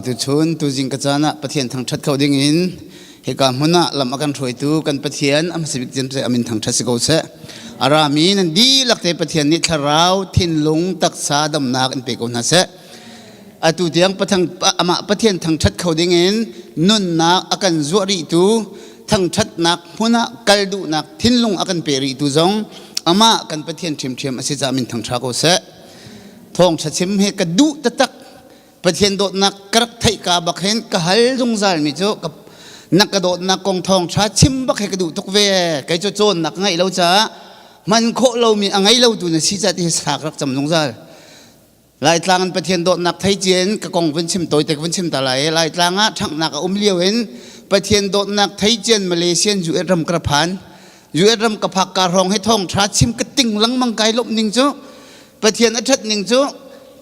Tuchun tuzing ka caan ah Pathian thangṭhat kho dingin hika hmun ah lam a kan hruaitu kan Pathian a hmasa bik cem amin thangṭhat si ko seh. A rami nan dihlak te Pathian nih thlarau, thinlung, taksa damnak in pe ko hna seh. Atu tiang amah Pathian thangṭhat kho dingin nunnak a kan zuah rihtu thangṭhatnak hmun ah kal duhnak thinlung a kan pe rihtu zong amah kan Pathian ṭhiamṭhiam a si caah min thangṭha ko seh. Thawngṭha chim hi ka duh taktak. Pathian dawtnak ka rak theih ka bak hin ka hal zungzal mi cu na ka dawtnak kong thawngṭha chim bak hi ka duh tuk ve. Kei cu cawnnak ka ngeih lo caah hman khawh lomi a ngei lotu na si caah ti hi thla ka rak cam zungzal. Laitlang in Pathian dawtnak thei ciin ka kong vun chim tawite ka vun chim ta lai. Laitlang ah ṭhanghnak a um lio in Pathian dawtnak thei cian Malaysian US ram ka ra phan. US ram ka phak ka hrawng hi thawngṭha chim ka ting lengmang kai lawmh ning cu Pathian a ṭhat ning cu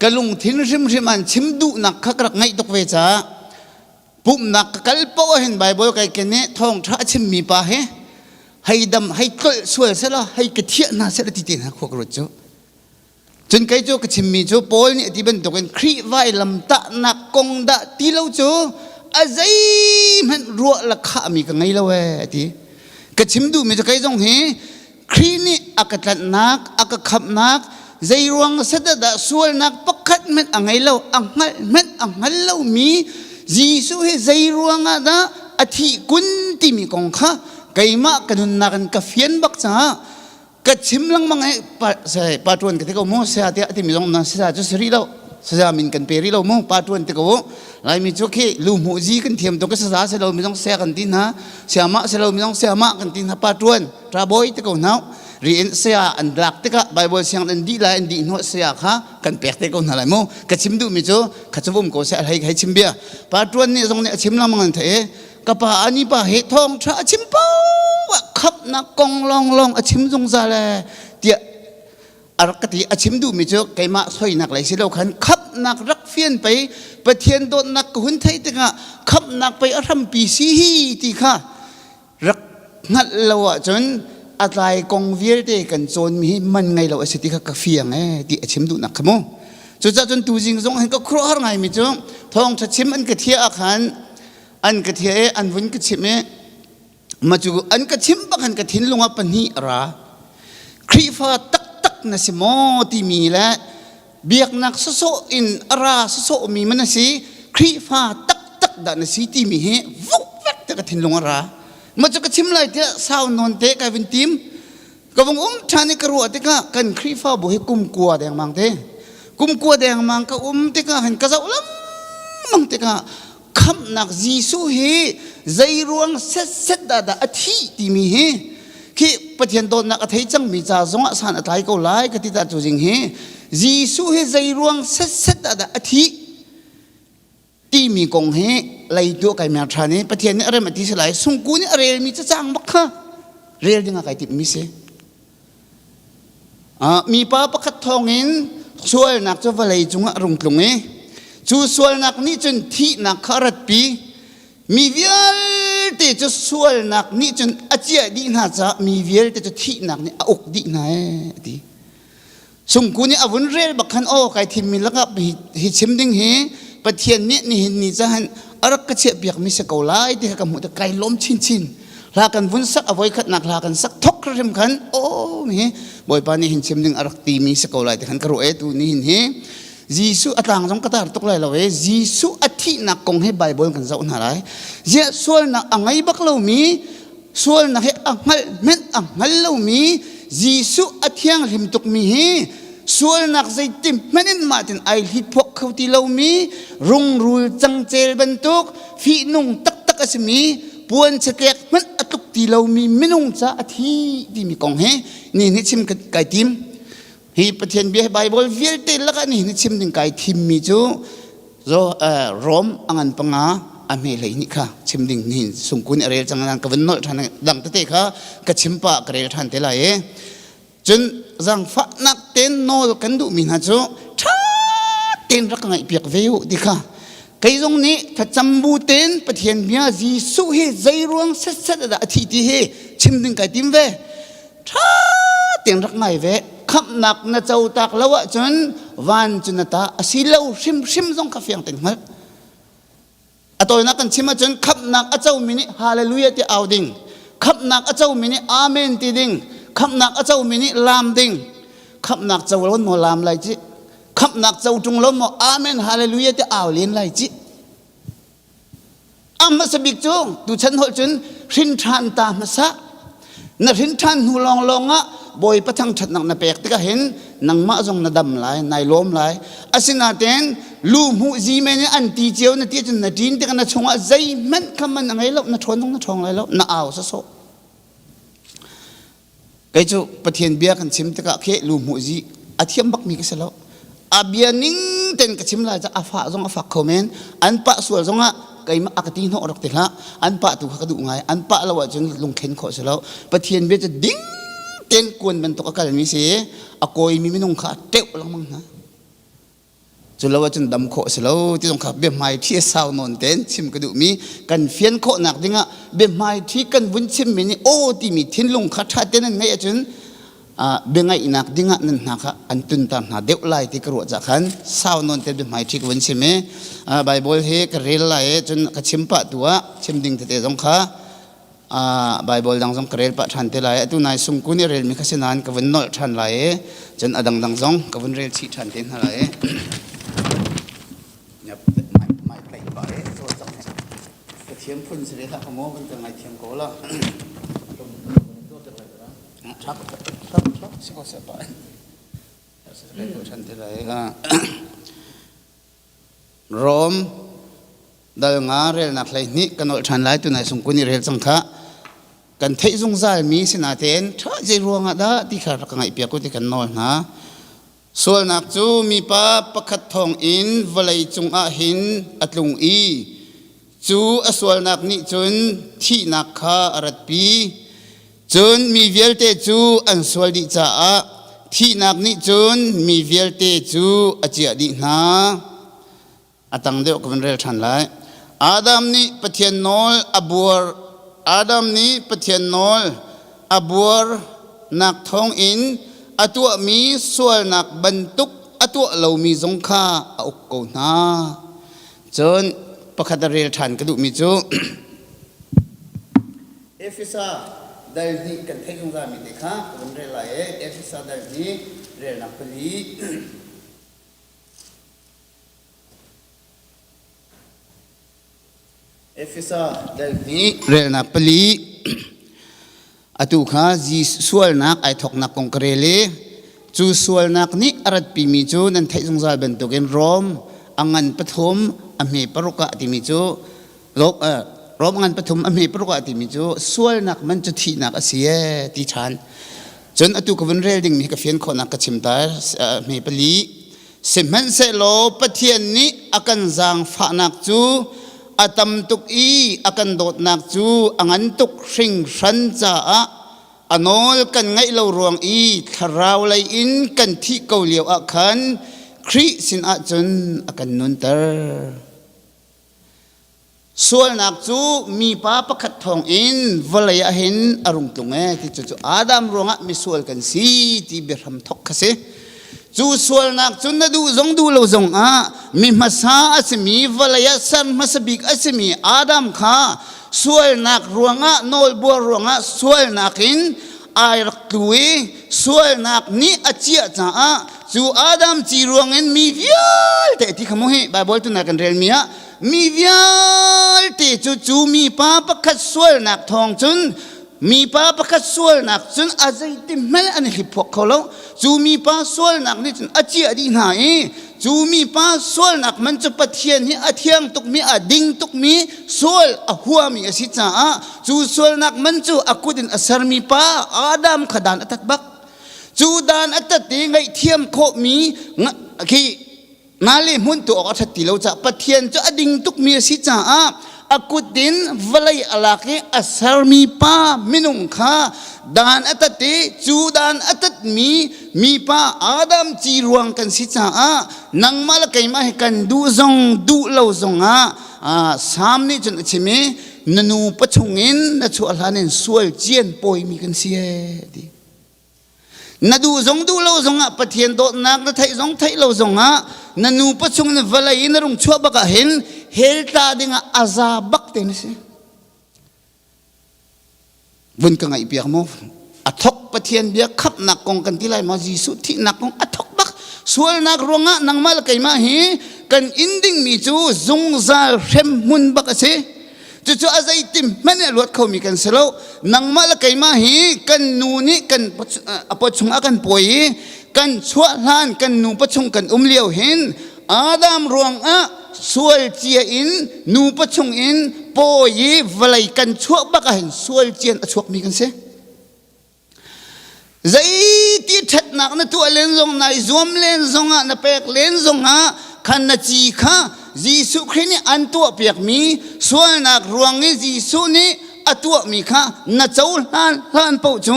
ka lungthin hrimhrim an chim duhnak kha ka rak ngaih tuk ve caah pumhnak ka kal poah hin Bible kai ken i thawngṭha a chimmi pa hi hei dam hei tlolh sual sela hei ka thiah hna sela ti te hna khua ka ruat cu. Cun kei cu ka chimmi cu Paul nih a ti bantukin Khrih vailamtahnak kong dah ti lo cu a zeihmanh ruah le khahmi ka ngei lo ee a ti. Ka chim duhmi cu kei zong hi Khrih nih a ka tlanhnak, a ka khamhnak, zei ruang set dah sualnak pakhat hmanh a ngei lo, a hngalh hmanh a hngal lomi Jesuh hi zei ruangah dah a thih kun timi kong kha keimah ka nunnak in ka fian bak caah ka chim lengmang i pa pa tuan ka ti ko mu saya tiah timi zong na saya cu si rih lo saya min kan pe rih lo mu pa tuan ti ko laimi cu khi lu hmuh zi kan thiam tuk ka saya si lo mi zong saya kan ti hna saya mah si lo mi zong saya mah kan ti hna pa tuan tra boy ti ko hna riin saya an lak tikah bible siang an dih lai an dih hnu saya kha kan pek te ko hna lai mu ka chim duh mi cu kha cu um ko se hei hei chim bia pa tuan nih zong nih a chim lengmang an thei Ka pa ani pa he thawngṭha a chim poah khamhnak kong lawnglawng a chim zungzal ee tiah a rak ka ti. A chim duhmi cu keimah soinak lei si lo khan khamhnak rak fian pei Pathian dawtnak ka hun theih tikah khamhnak pei a hrampi si hi ti kha rak hngalh lo ahcun a tlai kong vialte kan cawnmi hi man ngei lo a si ti kha ka fiang ee ti a chim duhnak kha mu. Cucaah cun tuzing zong hin ka khuaruahhar ngaimi cu thawngṭha chim an ka thiah ah khan An ka thiah i an vun ka chimh i ma cu an ka chimh bak han ka thinlung ah pahnih a ra. Khrihfa taktak na si maw timi le biaknak sawsawh in a ra sawsawh mi man na si Khrihfa taktak dah na si timi hi vukvek te ka thinlung a ra. Ma cu ka chim lai tiah sau nawn te kai vun tim. Ka vung um ṭhan i ka ruah tikah kan Khrihfabu hi kum kua dengmang te. Kum kua dengmang ka um tikah hin ka zoh lengmang tikah khamhnak Jesuh hi zei ruang setset dah dah a thih timi hi khi Pathian dawtnak a thei cangmi ca zongah san a tlai ko lai ka ti ta cu zing hi Jesuh hi zei ruang setset dah dah a thih timi kong hi leitu kai mer ṭhan i Pathian nih a rem a ti si lai sungku nih a relmi cacang bak kha rel ding ah kai timhmi si mipa pakhat thawngin sualnak cu vawlei cungah a rung tlung i cu sualnak nih cun thihnak kha a ratpi mi vialte cu sualnak nih cun a ciah dih hna caah mi vialte cu thihnak nih a uk dih hna ee a ti Sungku nih a vun rel bak khan aw kai thimmi lakah hi chim ding hi Pathian nih nihin ni cahan a rak ka chiahpiakmi si ko lai ti kha ka hmuh kai lawm chinchin. Hla kan vun sak a voikhatnak hla kan sak thok hrim khan aw mi Bawipa nih hin chim ding a rak timi si ko lai ti khan ka ruah e tu nihin hi Jesuh a tlang zong ka tar tuk lai lo e Jesuh a thihnak kong hi Bible kan zoh hna lai. Ziah sualnak a ngei bak lomi Sualnak hi a hngalh hmenh a hngal lomi Jesuh a thianghlim tukmi hi sualnak zeitin hmanh in mah tin ai hliphuak kho ti lomi rungrul cangcel bantuk fihnung taktak a simi puan chatlek hmanh a tluk ti lomi minung ca a thi timi kong hi ni ni chim kai tim hi Pathian bia hi Bible vialte lakah ni ni chim ding kai thimmi cu zo Rom a ngan panga a hme hlei ni kha chim ding ni sungkun a rel cang nan ka vun nolh than dang tete kha ka chim pa ka rel than te lai e cun zangfahnak ten nawl kan duh mi hna cu tha ten rak ka ngaih piak ve u ti kha kei zong nih thlacam bu ten Pathian bia Jesuh hi zei ruang set set dah a thi ti hi chim ding kai tim ve. Ṭha tein rak ngai ve. Khamhnak na co tak lo ahcun van cu na ta a si lo hrimhrim zong kha fiang tein hngalh. A tawinak kan chim ahcun khamhnak a comi nih hallelujah ti au ding. Khamhnak a comi nih amen ti ding. Khamhnak a comi nih laam ding. Khamhnak co lo maw laam lai ci. Khamhnak co ṭung lo maw amen hallelujah ti au len lai ci. A hmasa bik cu tuchan holh cun hrin ṭhan ta hmasa. Na hrin ṭhan hnu lawnglawng ah Bawipa thangṭhatnak na pek tikah hin nangmah zong na dam lai, nai lawm lai. Asinain lu hmuh zi men in an ti cio na ti cun na ṭin tikah na chungah zeihmanh kha man a ngei lo, na ṭhawn zong na ṭhawng lai lo, na au sawsawh. Kei cu Pathian bia kan chim tikah khi lu hmuh zi a thiam bakmi ka si lo. A bia ning ten ka chim lai ca a fah zong a fak kho men. An pah sual zongah keimah a ka ti hnawh rak ti hlah. An pah tu kha ka duh ngai. An pah lo ahcun lungkhen khawh si lo. Pathian bia cu ding ten kuan bantuk a kalmi si. A kawimi minung kha a teuh lengmang hna. Cu lo ahcun dam khawh a si lo ti zong kha biahmai ṭhi a sau nawn tein chim ka duhmi kan fian khawhnak dingah biahmai ṭhi kan vun chimmi nih aw timi thinlung kha ṭha tein nan ngeih ahcun biangaihnak dingah nan hna kha an tunter hna deuh lai ti ka ruah cah khan sau nawn tein biahmai ṭhi ka vun chim i Bible hi ka rel lai i cun ka chim pah tu ah chim ding tete zong kha Bible dang zong ka rel pah ṭhan te lai. Atu nai sungku nih relmi kha si nain ka vun nolh ṭhan lai i cun a dangdang zong ka vun rel chih ṭhan te hna lai. Ka thiam phun si ve hlah ka maw kan ka ngaithiam ko la. Ṭhak ṭhak ṭhak si ko seh pa. Ṭhan te lai. Rom dal nga relnak 12 kan nolh ṭhan lai tunai sung kun i rel cang kha kan theih zungzalmi sinatein ṭha zei ruangah dah ti kha rak ka ngaihpiak u ti kan nawl hna. Sualnak cu mipa pakhat thawng in vawlei cungah hin a tlung i cu a sualnak nih cun thihnak kha a ratpi. Cun mi vialte cu an sual dih caah thihnak nih cun mi vialte cu a ciah dih hna. A tang deuh ka van rel ṭhan lai. Adam nih Pathian nawl a buar Adam nih Pathian nawl a buarnak thawngin a tuahmi sualnak bantuk a tuah lomi zong kha a uk ko hna. Cun pakhat a rel ṭhan ka duhmi cu Efesa dal hnih kan theih zungzalmi te kha ka vun rel lai i Efesa dal hnih relnak pali. Efesa dal hnih relnak pali. Atu kha sualnak ai thawknak kong ka rel i cu sualnak nih a ratpimi cu nan theih zungzal bantukin Rom a ngan pathum a hme paruk ah timi cu Rom ngan pathum a hme paruk ah timi cu sualnak man cu thihnak a si ee ti ṭhan. Cun atu ka vun rel dingmi ka fian khawhnak ka chim ta hme pali. Sihmanhsehlaw Pathian nih a kan zaangfahnak cu a tam tuk i a kan dawtnak cu a ngan tuk hringhran caah a nawl kan ngaih lo ruang i thlarau lei in kan thih ko lio ah khan Khrih sinah cun a kan nunter. Sualnak cu mipa pakhat thawngin vawlei ah hin a rung tlung ee ti cu Adam ruangah misual kan si ti biahram thok kha si. Cu sualnak cu na duh zong duh lo zong ah mi hmasa a simi vawlei ah ser hmasa bik a simi Adam kha sualnak ruangah nawlbuar ruangah sualnak in ai rak tlu i sualnak nih a ciah caah cu Adam ci ruangin mi vialte ti kha mu hi Bible tu na kan relmi ah mi vialte cu cu mipa pakhat sualnak thawng cun mipa pakhat sualnak cun a zeiti hmanh an i hliphuak kho lo cu mipa sualnak nih cun a ciah dih hna i cu mipa sualnak man cu Pathian hi a thiang tukmi a ding tukmi sual a huami a si caah cu sualnak man cu a kut in a sermi pa Adam kha dan a tat bak cu dan a tat i ngaihthiam khawhmi khi Na le hmun tu awk a ṭhat ti lo caah Pathian cu a ding tukmi a si caah a kut in vawlei a lak i a sermi pa minung kha dan a tat i cu dan a tatmi mipa Adam ci ruang kan si caah nangmah le keimah hi kan duh zong duh lo zongah Salm nih cun a chim i na nu pachung in na chuah hlan in sual cian pawimi kan si ee ti. Na duh zong duh lo zongah Pathian dawtnak na theih zong theih lo zongah na nupa chung in vawlei in na rung chuah bak ah hin hell tla dingah a za bak te na si. Vun ka ngaih piak mu. A thok Pathian bia khamhnak kong kan ti lai maw Jesuh thihnak kong a thok bak. Sualnak ruangah nangmah le keimah hi kan in dingmi cu zungzal hrem hmun bak a si. Cucu a zeitim hmanh in a luat khomi kan si lo. Nangmah le keimah hi kan nu nih kan a paw chungah kan pawi i kan chuah hlan kan nu pachung kan um lio hin Adam ruangah sual cia in nu pachung in pawi i vawlei kan chuah bak ah hin sual cian a chuakmi kan si. Zeiti ṭhatnak na tuah len zong nai zuam len zongah na pek len zongah khan na ci kha Jesuh Khrih nih an tuahpiakmi sualnak ruang i Jesuh nih a tuahmi kha na cohlan hlan paoh cu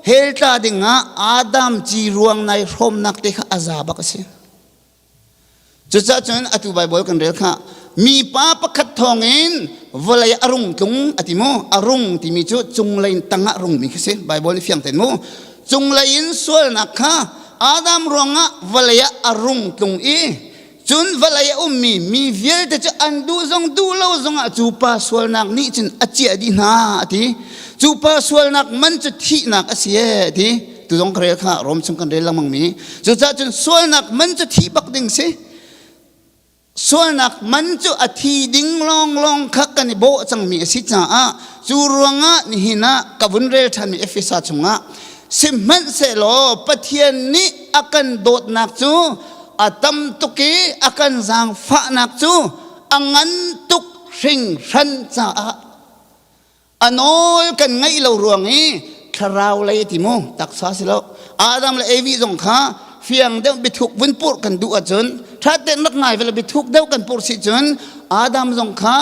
hell tla dingah Adam ci ruang nai hrawmnak te kha a za bak a si. Cucaah cun atu Baibal kan rel kha mipa pakhat thawngin vawlei a rung tlung a ti mu. A rung timi cu cunglei in tangah rungmi khi si. Baibal nih fiang tein mu. Cunglei in sualnak kha Adam ruangah vawlei ah a rung tlung i cun vawlei a ummi mi vialte cu an duh zong duh lo zongah cu pa sualnak nih cun a ciah dih hna a ti. Cu pa sualnak man cu thihnak a si ee a ti. Tu zong ka rel kha Rom chung kan rel lengmang mi. Cucaah cun sualnak man cu thi bak ding si. Sualnak man cu a thi ding lawnglawng kha kan i bawh cangmi a si caah cu ruangah nihin ah ka vun rel ṭhanmi Efesa chungah sihmanhsehlaw Pathian nih a kan dawtnak cu a tam tuk i a kan zaangfahnak cu a ngan tuk hringhran caah A nawl kan ngaih lo ruang i thlarau lei ti mu taksa si lo. Adam le Evi zong kha fiang deuh biathuk vun purh kan duh ahcun ṭha tein rak ngai vele biathuk deuh kan purh si cun Adam zong kha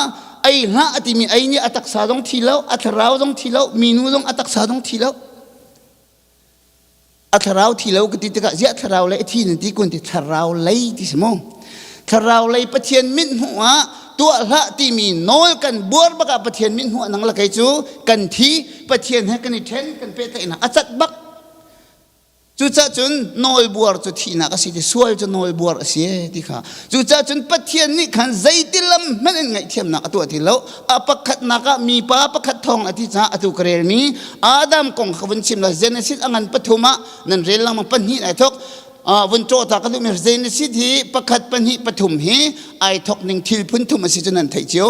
ei hlah a timi ei nih a taksa zong thi lo a thlarau zong thi lo minu zong a taksa zong thi lo. A thlarau thi lo ka ti tikah ziah thlarau lei a thi nan ti kun ti thlarau lei ti si mu. Thlarau lei Pathian mit hmuh ah tuah hlah timi nawl kan buar bak ah Pathian mit hmuh ah nang le kei cu kan thi Pathian he kan i ṭhen kan pehtlaihnak a cat bak. Cucaah cun nawl buar cu thihnak a si ti sual cu nawl buar a si ti kha. Cucaah cun Pathian nih khan zeiti lam hmanh in ngaihthiamnak a tuah ti lo. A pakhatnak ah mipa pakhat thawng a ti caah atu ka relmi Adam kong kha vun chim la Genesis a ngan pathum ah nan rel lengmang pahnih ai thok vun ṭawh ta ka duhmi Genesis hi pakhat pahnih pathum hi ai thok ning thil phun thum a si cu nan theih cio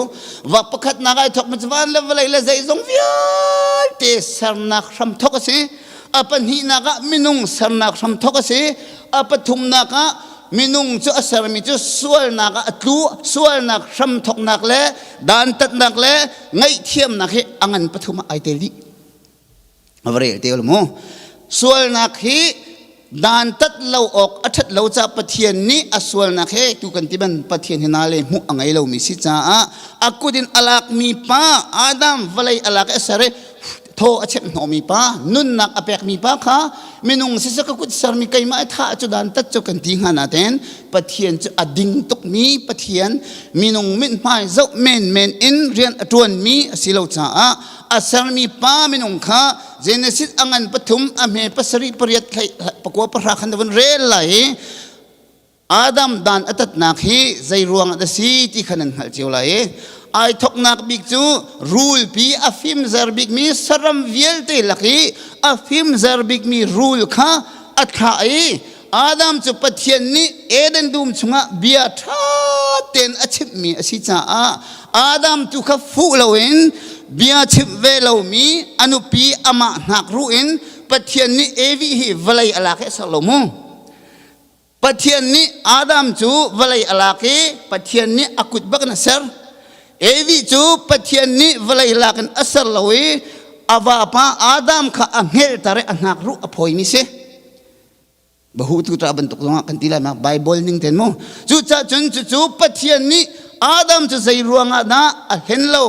va pakhatnak ai thok mi cu van le vawlei le zeizong vialte sernak hram thok a si a pahnihnak ah minung sernak hram thok a si a pathumnak ah minung cu a sermi cu sualnak ah a tlu sualnak hramthoknak le dantatnak le ngaihthiamnak hi a ngan pathum ah ai tel dih a va rel te mu sualnak hi dantat lo awk a ṭhat lo ca Pathian nih a sualnak he tu kan ti ban Pathian hi na le hmuh a ngei lomi si caah a kut in a lakmi pa Adam vawlei a lak i a ser i thaw a chemh hnawhmi pa nunnak a pekmi pa kha minung siseh ka kut sermi keimah i thah cu dan tat cu kan ti hnga nain Pathian cu a ding tukmi Pathian minung mithmai zoh menmen in rian a ṭuanmi a si lo caah a sermi pa minung kha Genesis a ngan pathum a hme pasarih pariat pakua pahra khan na vun rel lai i Adam dan a tatnak hi zei ruang ah a si ti kha nan hngalh cio lai i ai thoknak bik cu rulpi a fimzer bikmi saram vialte lak i a fimzer bikmi rul kha a thlah i Adam cu Pathian nih Eden dum chungah bia ṭha tein a chimhmi a si caah Adam tu kha fuh loin bia chimh ve lomi a nupi amah hnak ruh in Pathian nih Evi hi vawlei a lak i a ser lo mu. Pathian nih Adam cu vawlei a lak i Pathian nih a kut bak in a ser. Evi cu Pathian nih vawlei lak in a ser lo i a vapa Adam kha a hngelter i a hnakruh a phawimi si. Bahu tu ta bantuk zongah kan ti lai ma Bible ning ten mu. Cucaah cun cucu Pathian nih Adam cu zei ruangah dah a hlen lo.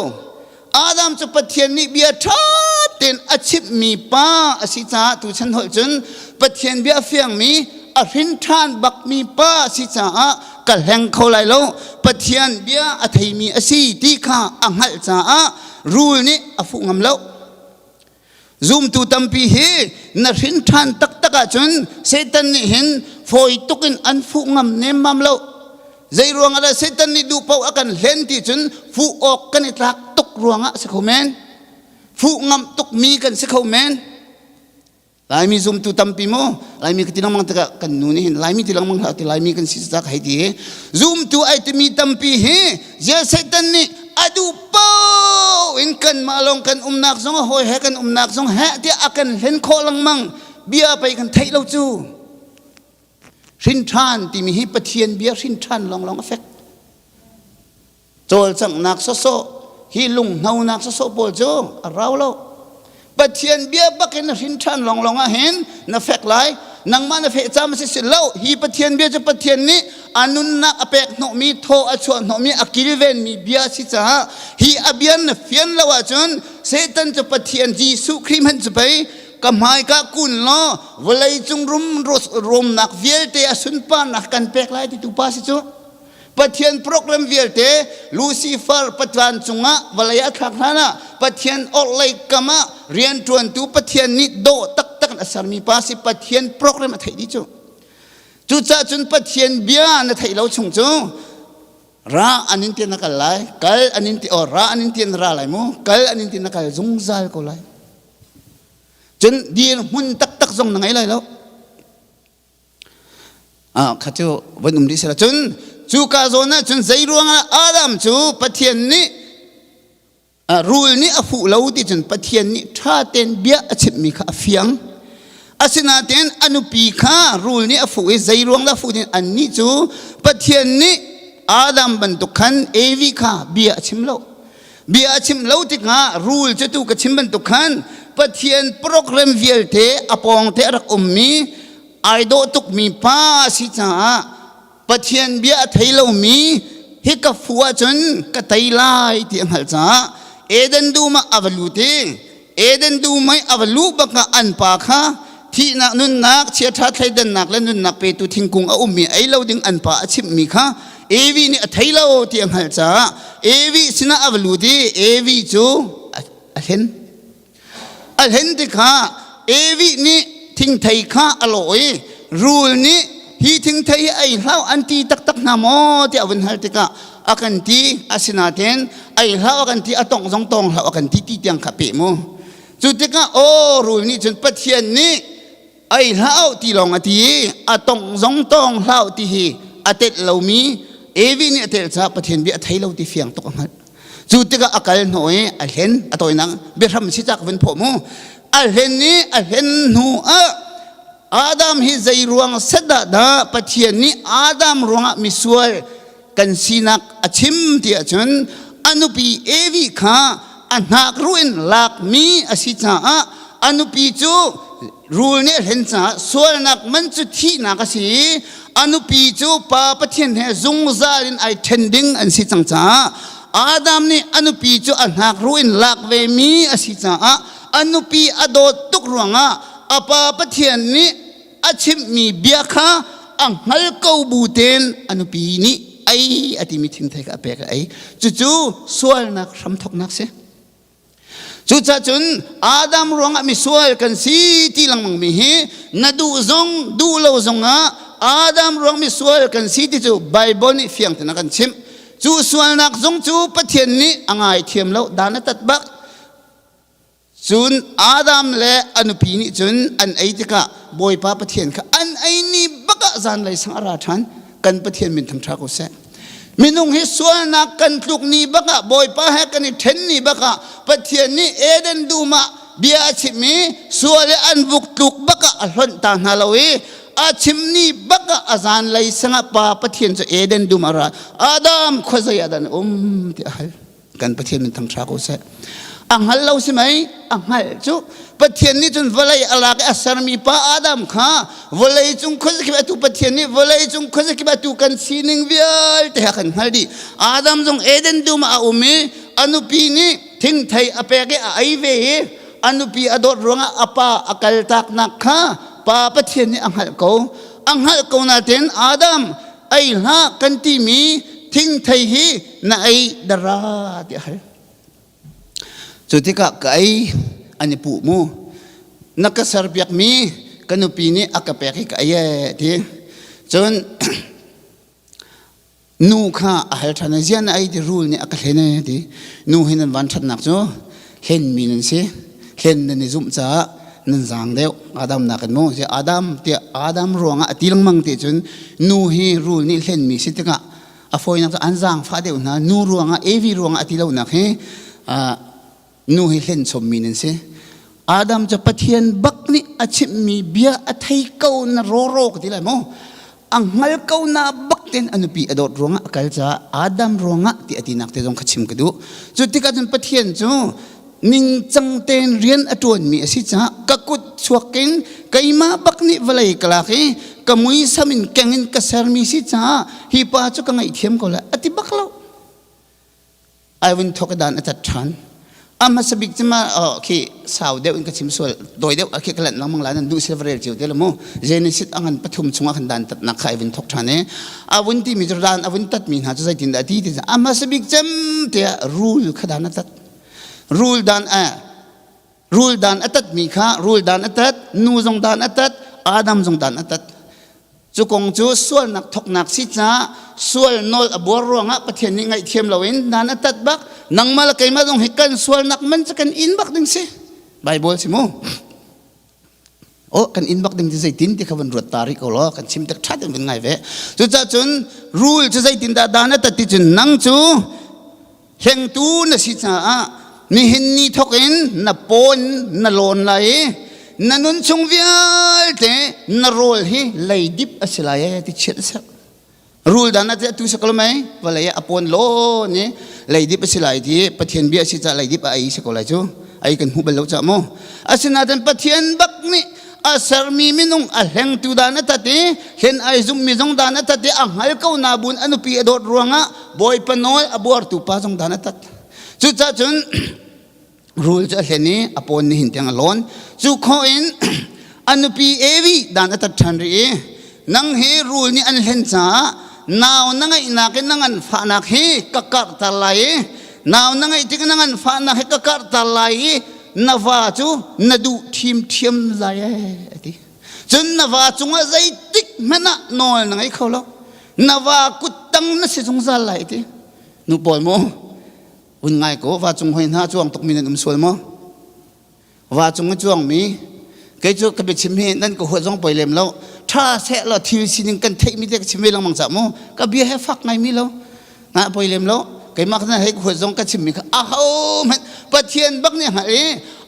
Adam cu Pathian nih bia ṭha tein a chimhmi pa a si caah tuchan holh cun Pathian bia a fiangmi a hrin ṭhan bakmi pa a si caah ka hleng kho lai lo Pathian bia a theimi a si ti kha a hngalh caah rul nih a fuh ngam lo. Zumtu tampi hi na hrin ṭhan taktak. taktak ahcun Satan nih hin fawi tuk in an fuh ngam nemmam lo. Zei ruangah dah Satan nih duh paoh a kan hlen ti cun fuh awk kan i tlak tuk ruangah si kho men. Fuh ngam tukmi kan si kho men. Laimi zumtu tampi mu Laimi ka ti lengmang tikah kan nu nih hin Laimi ti lengmang hlah ti Laimi kan si cak hei ti zumtu ai timi tampi hi zia Satan nih a duh paoh in kanmah lawng kan umnak zong a hawi he kan umnak zong heh tiah a kan hlen khawh lengmang bia pei kan theih lo cu hrin ṭhan timi hi Pathian bia hrin ṭhan lawnglawng a fek Cawlcanghnak sawsawh hi lunghnonak sawsawh pawl cu a rau lo. Pathian bia bak in na hrin ṭhan lawnglawng ah hin na fek lai. Nangmah na feh cam si si lo. Hi Pathian bia cu Pathian nih a nunnak a pek hnawhmi, thaw a chuah hnawhmi, a kilvenmi bia a si caah hi a bia na fian lo ahcun Satan cu Pathian Jesuh Khrih hmanh cu pei ka hmaika kun law vawlei cung rum rumnak vialte a sunparnak kan pek lai ti tu pa si cu. Pathian program vialte Lucifer patlan cungah vawlei a thlak hlan ah Pathian orhlei kam ah rianṭuantu Pathian nih dawh taktak in a sermi pa si Pathian program a theih dih cu. Cucaah cun Pathian bia na theih lo chung cu ra an in ti na kal lai, kal an in ti or ra an in ti na ra lai mu, kal an in ti na kal zungzal ko lai. Cun dirhmun taktak zong na ngei lai lo. Kha cu van um rih sehla cun cuka zawn ah cun zei ruangah Adam cu Pathian nih rul nih a fuh lo ti cun Pathian nih ṭha tein bia a chimhmi kha a fiang. Asinain a nupi kha rul nih a fuh i zei ruang dah fuh tin annih cu Pathian nih Adam bantuk khan Evi kha bia a chim lo. Bia a chim lo tikah rul cu tu ka chim bantuk khan Pathian program vialte a pawngte a rak ummi ai dawh tukmi pa a si caah Pathian bia a thei lomi hi ka fu ahcun ka tei lai ti a hngalh caah Eden dum ah a va lut i Eden dum i a va luh bak ah an pa kha thihnak nunnak chiaṭha thleidannak le nunnak petu thingkung a ummi ei lo ding an pa a chimhmi kha Evi nih a thei lo ti a hngalh caah Evi sinah a va lut i Evi cu a hlen. A hlen tikah Evi nih thingthei kha a lawh i rul nih hi thingthei hi ei hlah an ti taktak hna maw tiah a vun hal tikah a kan ti asinain ei hlah a kan ti a tongh zong tong hlah a kan ti ti tiang kha peh mu cu tikah aw rul nih cun Pathian nih ei hlah ti lawng a ti i a tongh zong tong hlah ti hi a telh lomi Evi nih a telh caah Pathian bia a thei lo ti fiang tuk a hngalh. Cu tikah a kal hnawh i a hlen a tawinak biahram si cak vun phawh mu a hlen i a hlen hnu ah Adam hi zei ruang set dah dah Pathian nih Adam ruangah misual kan sinak a chim ti ahcun a nupi Evi kha a hnak ruh in lakmi a si caah a nupi cu rul nih a hlen caah sualnak man cu thihnak a si i a nupi cu pa Pathian he zungzal in ai ṭhen ding an si cang caah Adam nih a nupi cu a hnak ruh in lak vemi a si caah a nupi a dawt tuk ruangah a pa Pathian nih a chimhmi bia kha a hngal ko bu tein a nupi nih ei a timi thingthei kha a pek a ei cucu sualnak hramthawknak si Cucaah cun Adam ruangah misual kan si ti lengmang mi hi na duh zong duh lo zongah Adam ruang misual kan si ti cu Bible nih fiang tein a kan chimh. Cu sualnak zong cu Pathian nih a ngaithiam lo dan a tat bak. Cun Adam le a nupi nih cun an ei tikah Bawipa Pathian kha an ei ni bak ah zanlei sang a ra ṭhan. Kan Pathian min thangṭha ko seh. Minung hi sualnak kan tluk ni bak ah Bawipa he kan i ṭhen ni bak ah Pathian nih Eden dum ah bia a chim i sual i an vuk tluk bak ah a hlonh ta hna lo i a chim ni bak ah a zanlei sangah pa Pathian cu Eden dum ah ra Adam khuazei ah dah na um ti a hal. Kan Pathian min thangṭha ko seh. A hngal lo si mei? A hngalh cu Pathian nih cun vawlei a lak i a sermi pa Adam kha vawlei cung khuazakip atu Pathian nih vawlei cung khuazakip atu kan sining vialte ha kan hngal dih. Adam zong Eden dum ah a um i a nupi nih thingthei a pek i a ei ve i a nupi a dawt ruangah a pa a kaltaknak kha pa Pathian nih a hngalh ko. A hngalh ko nain Adam ei hlah kan timi thingthei hi na ei dara ti a hal. Cu tikah ka ei an i puh mu. Na ka serpiakmi ka nupi nih a ka pek i ka ei ee ti. Cun nu kha a hal ṭhan i ziah na ei ti rul nih a ka hlen ee ti. Nu hi nan van ṭhatnak cu hlenmi nan si. Hlen nan i zumh caah nan zaang deuh. Adam nakin mu. Adam tiah Adam ruangah a ti lengmang ti cun nu hi rul nih hlenmi si tikah a fawinak cu an zaangfah deuh hna. Nu ruangah Evi ruangah a ti lonak hi nu hi hlen chommi nan si. Adam cu Pathian bak nih a chimhmi bia a thei ko na rawraw ka ti lai maw? A hngal ko na bak ten a nupi a dawt ruangah a kal caah Adam ruangah ti a tinak te zong kha chim ka duh. Cu tikah cun Pathian cu ningcang tein rian a ṭuanmi a si caah ka kut chuak in keimah bak nih vawlei ka lak i ka muisam in keng in ka sermi si caah hi pa cu ka ngaihthiam ko lai a ti bak lo. Ai vun thawk i dan a tat ṭhan. A hmasa bik cu ma khi sau deuh in ka chim sual dawi deuh khi ka lanh lengmang lai nan duh sil va rel cio te lo mu. Genesis a ngan pathum chungah khan dan tatnak kha ai vun thawk ṭhan i a vun timi cu dan a vun tatmi hna cu zeitin dah ti ti a hmasa bik cem tiah rul kha dan a tat. Rul dan a rul dan a tatmi kha rul dan a tat, nu zong dan a tat, Adam zong dan a tat. Cu kong cu sualnak thoknak si caah sual nawl a buar ruangah Pathian nih ngaihthiam loin dan a tat bak. Nangmah le keimah zong hi kan sualnak man cu kan in bak ding si. Bible si mu. Oh, kan in bak ding ti zeitin ti kha van ruat ta rih ko law kan chim tek ṭha tein van ngai ve. Cucaah cun rul cu zeitin dah dan a tat ti cun nang cu Hlengtu na si caah nihin ni thawk in na pawn na lawn lai i na nun chung vialte na rawl hi leidip a si lai ee ti chiat a serh. Rul dan a tu si ko mei vawlei ah a pawn lawn i leidip a si lai ti Pathian bia a si caah leidip a ei si ko lai cu ei kan hmu bal lo caah mu. Asinain Pathian bak nih a sermi minung a hlengtu dan a tat i hlen ai zummi zong dan a tat i a hngal ko na bun a nupi a dawt ruangah bawipa nawl a buartu pa zong dan a tat. Cucaah cun rul cu a hlen i a pawn nihin tiang a lawn. Cu khawh in a nupi Evi dan a tat ṭhan rih i nang hi rul nih an hlen caah nau na ngeihnak in na nganfahnak hi ka karhter lai i nau na ngeih tik na nganfahnak hi ka karhter lai i na va cu na duh ṭhimṭhiam lai ee a ti. Cun na va cungah zeitik hmanh ah nawl na ngei kho lo. Na va kuttang na si zungzal lai ti. Nu pawl mu vun ngai ko va cung hoi hna cuang tukmi nan um sual maw? Va cung i cuangmi kei cu ka biachim hi nan ka huat zong poi lem lo. Ṭha seh law thil sining kan theihmi te ka chim ve lengmang cah mu. Ka bia he fak ngaimi lo. Nga poi lem lo. Keimah kha hei huat zong ka chimmi kha aho hmanh Pathian bak nih hngalh i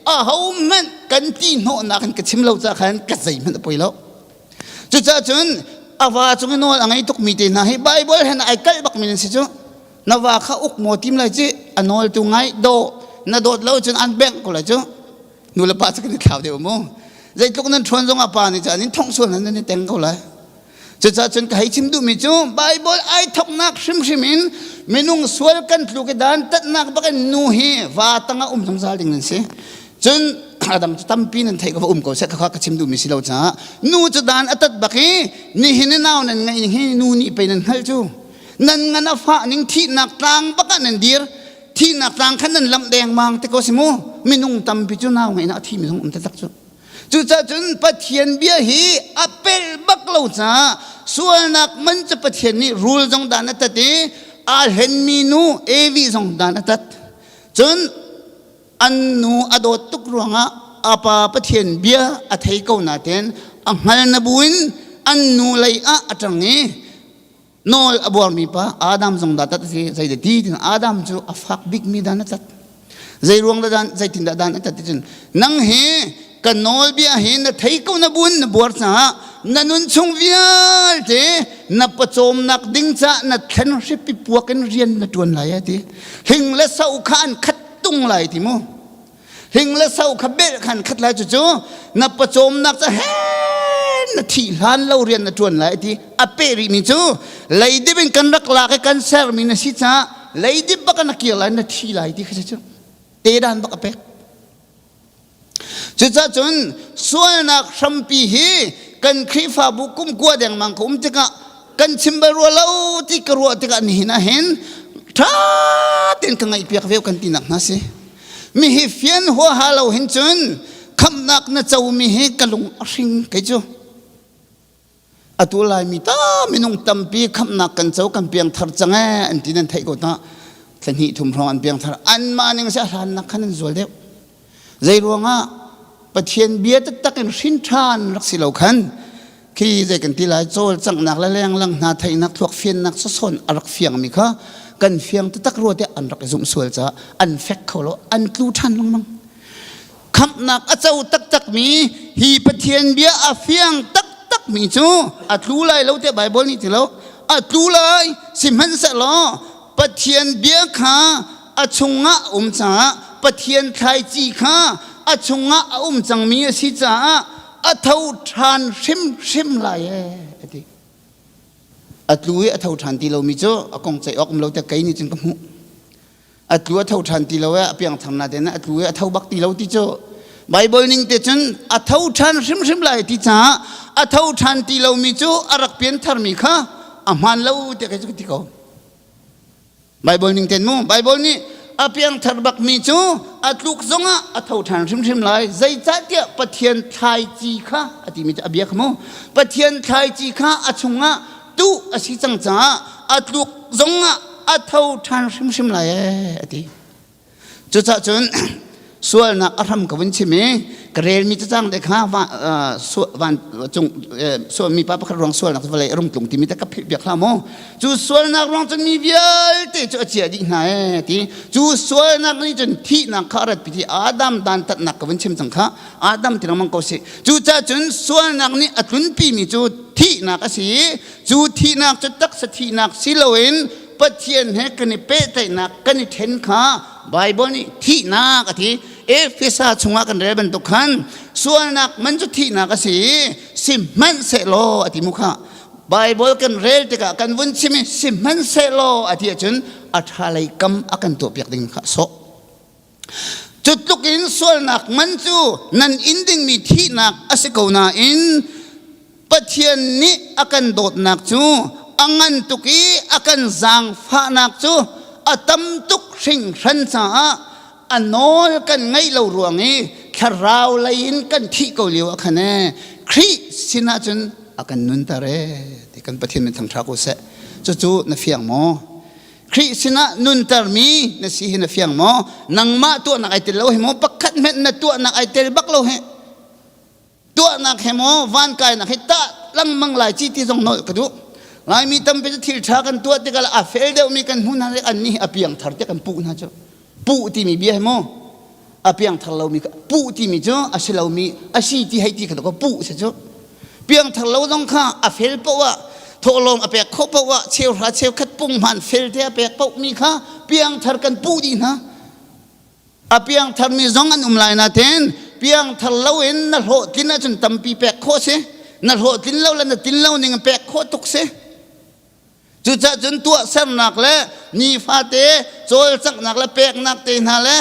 aho hmanh kan ti hnawhnak in ka chim lo ca khan ka zei hmanh a poi lo. Cucaah cun a va cung i nawl a ngei tukmi te hna hi Bible hen ai kalh bakmi nan si cu. Na va kha uk maw tim lai ci a nawl tu ngai daw na dawt lo cun an bengh ko lai cu. Nu le pa cu kan i thlau deuh mu. Zeitluk nan ṭhawn zong ah pa nih cun in thongh sual nan i teng ko lai. Cucaah cun ka hei chim duhmi cu Baibal ai thoknak hrimhrim in minung sual kan tluk i dan tatnak bak in nu hi va tangah um zungzal ding nan si. Cun a dang cu tampi nan theih ka va um ko seh kha ka chim duhmi si lo caah nu cu dan a tat bak i nihin i nau nan ngeih ning hi nu nih pei nan hngalh cu nan ngan a fah ning thihnak tlang bak ah nan dir thihnak tlang khan nan lamh dengmang te ko si mu minung tampi cu nau ngeihnak a thimi zong um taktak cu Cucaah cun Pathian bia hi a pelh bak lo caah sualnak man cu Pathian nih rul zong dan a tat i aa hlenmi nu Evi zong dan a tat. Cun an nu a dawt tuk ruangah a pa Pathian bia a thei ko nain a hngal na buin an nu lei ah a ṭang i nawl a buarmi pa Adam zong dah tat a si zei ti tin Adam cu a fak bikmi dan a tat zei ruang dah dan zeitin dah dan a tat ti cun nang hi ka nawlbia hi na thei ko na bun na buar caah na nun chung vialte na pawcawmnak ding caah na thlen hripi puak in rian na tuan lai a ti hing le so kha an khat tung lai ti mu Hling le so kha belh khan khat lai cucu na pawcawmnak ca he na thih hlan lo rian na ṭuan lai ti a peh rihmi cu leidip in kan rak lak i kan sermi na si caah leidip bak na kir lai na thi lai ti kha si cu tedan bak a pek. Cucaah cun sualnak hrampi hi kan Khrihfabu kum kua dengmang ka um tikah kan chim bal rua lo ti ka ruah tikah nihin ah hin ṭha tein ka ngaihpiak ve kan tinak hna si. Mi hi fian huaha lo hin cun khamhnak. Khamhnak na comi hi ka lung a hring kei cu. Atu Laimi ta minung tampi khamhnak kan co kan piangthar cang ee an ti nan theih ko ta. Thla hnih thum hrawng an piangthar. Anmah ning si a hlannak khan an zual deuh. Zei ruangah Pathian bia taktak in hrin ṭhan rak si lo khan khi zei kan ti lai cawlcanghnak le lenglang hna theihnak thluak fiannak sasawn a rak fiangmi kha kan fiang taktak rua tiah an rak i zumh sual caah an fek kho lo an tlu ṭhan lengmang. Khamhnak a co taktakmi hi Pathian bia a fiang taktakmi cu a tlu lai lo tiah Baibal nih ti lo a tlu lai sihmanhsehlaw Pathian bia kha a chungah a um caah Pathian thlaici kha a chungah a um cangmi a si caah a tho ṭhan hrimhrim lai ee a ti. A tlu i a tho ṭhan ti lomi cu a kong ceih awk um lo tiah kei nih cun ka hmuh. A tlu a tho ṭhan ti lo ee a piangthar nain a tlu i a tho bak ti lo ti cu Baibal ning te cun a tho ṭhan hrimhrim lai ti caah a tho ṭhan ti lomi cu a rak piantharmi kha a hmaan lo tiah kei cu ka ti ko. Baibal ning ten mu Baibal nih a piangthar bakmi cu a tluk zongah a tho ṭhan hrimhrim lai zeicahtiah Pathian thlaici kha a timi cu a bia kha mu Pathian thlaici kha a chungah tuh a si cang caah a tluk zongah a tho ṭhan hrimhrim lai ee a ti Cucaah cun sualnak a hram ka vun chim i ka relmi cacang te kha van cung sualmi pa pakhat ruang sualnak cu vawlei a rung tlung timi te ka philh piak hlah maw cu sualnak ruang cun mi vialte cu a chia dih hna ee ti cu sualnak nih cun thihnak kha a rat pi ti Adam dantatnak ka vun chim cang kha Adam ti lengmang ko si cucaah cun sualnak nih a tlunpi mi cu thihnak a si i cu thihnak cu taksa thihnak si loin Pathian he kan i pehtlaihnak kan i ṭhen kha Baibal nih thihnak a ti. Efesa chungah kan rel bantuk khan sualnak man cu thihnak a si i sihmanhsehlaw a ti mu kha. Baibal kan rel tikah kan vun chim i sihmanhsehlaw a ti ahcun a ṭha lei kam a kan tuahpiak ding kha sawh. Cu tluk in sualnak man cu nan in dingmi thihnak a si ko nain Pathian nih a kan dawtnak cu a ngan tuk i a kan zaangfahnak cu a tam tuk hringhran caah a nawl kan ngaih lo ruang i thlarau lei in kan thih ko lio ah khan ee Khrih sinah cun a kan nunter ee ti kan Pathian min thangṭha ko seh. Cucu na fiang maw? Khrih sinah nuntermi na si hi na fiang maw? Nangmah tuahnak ai tel lo hi maw? Pakhat hmanh na tuahnak ai tel bak lo hi. Tuahnak he maw van kainak he tah lengmang lai ci ti zong nolh ka duh. Laimi tampi cu thil ṭha kan tuah tikah a fel deuhmi kan hmu hna an nih a piangthar tiah kan puh hna cu. Puh timi bia he maw a piangthar lomi puh timi cu a si lomi a si ti hei ti kha ko puh si cu. Piangthar lo zong kha a fel paoh ah thawhlawm a pek khawh paoh ah cheuhra cheukhat punghman fel te a pek paohmi kha piangthar kan puh dih hna. A piangtharmi zong an um lai nain piangthar loin na hlawhtlin ahcun tampi pek khawh si. Na hlawhtlin lo le na tlin lo ning pek khawh tuk si. Cucaah cun tuahsernak le nifate cawlcanghnak le peknak te hna le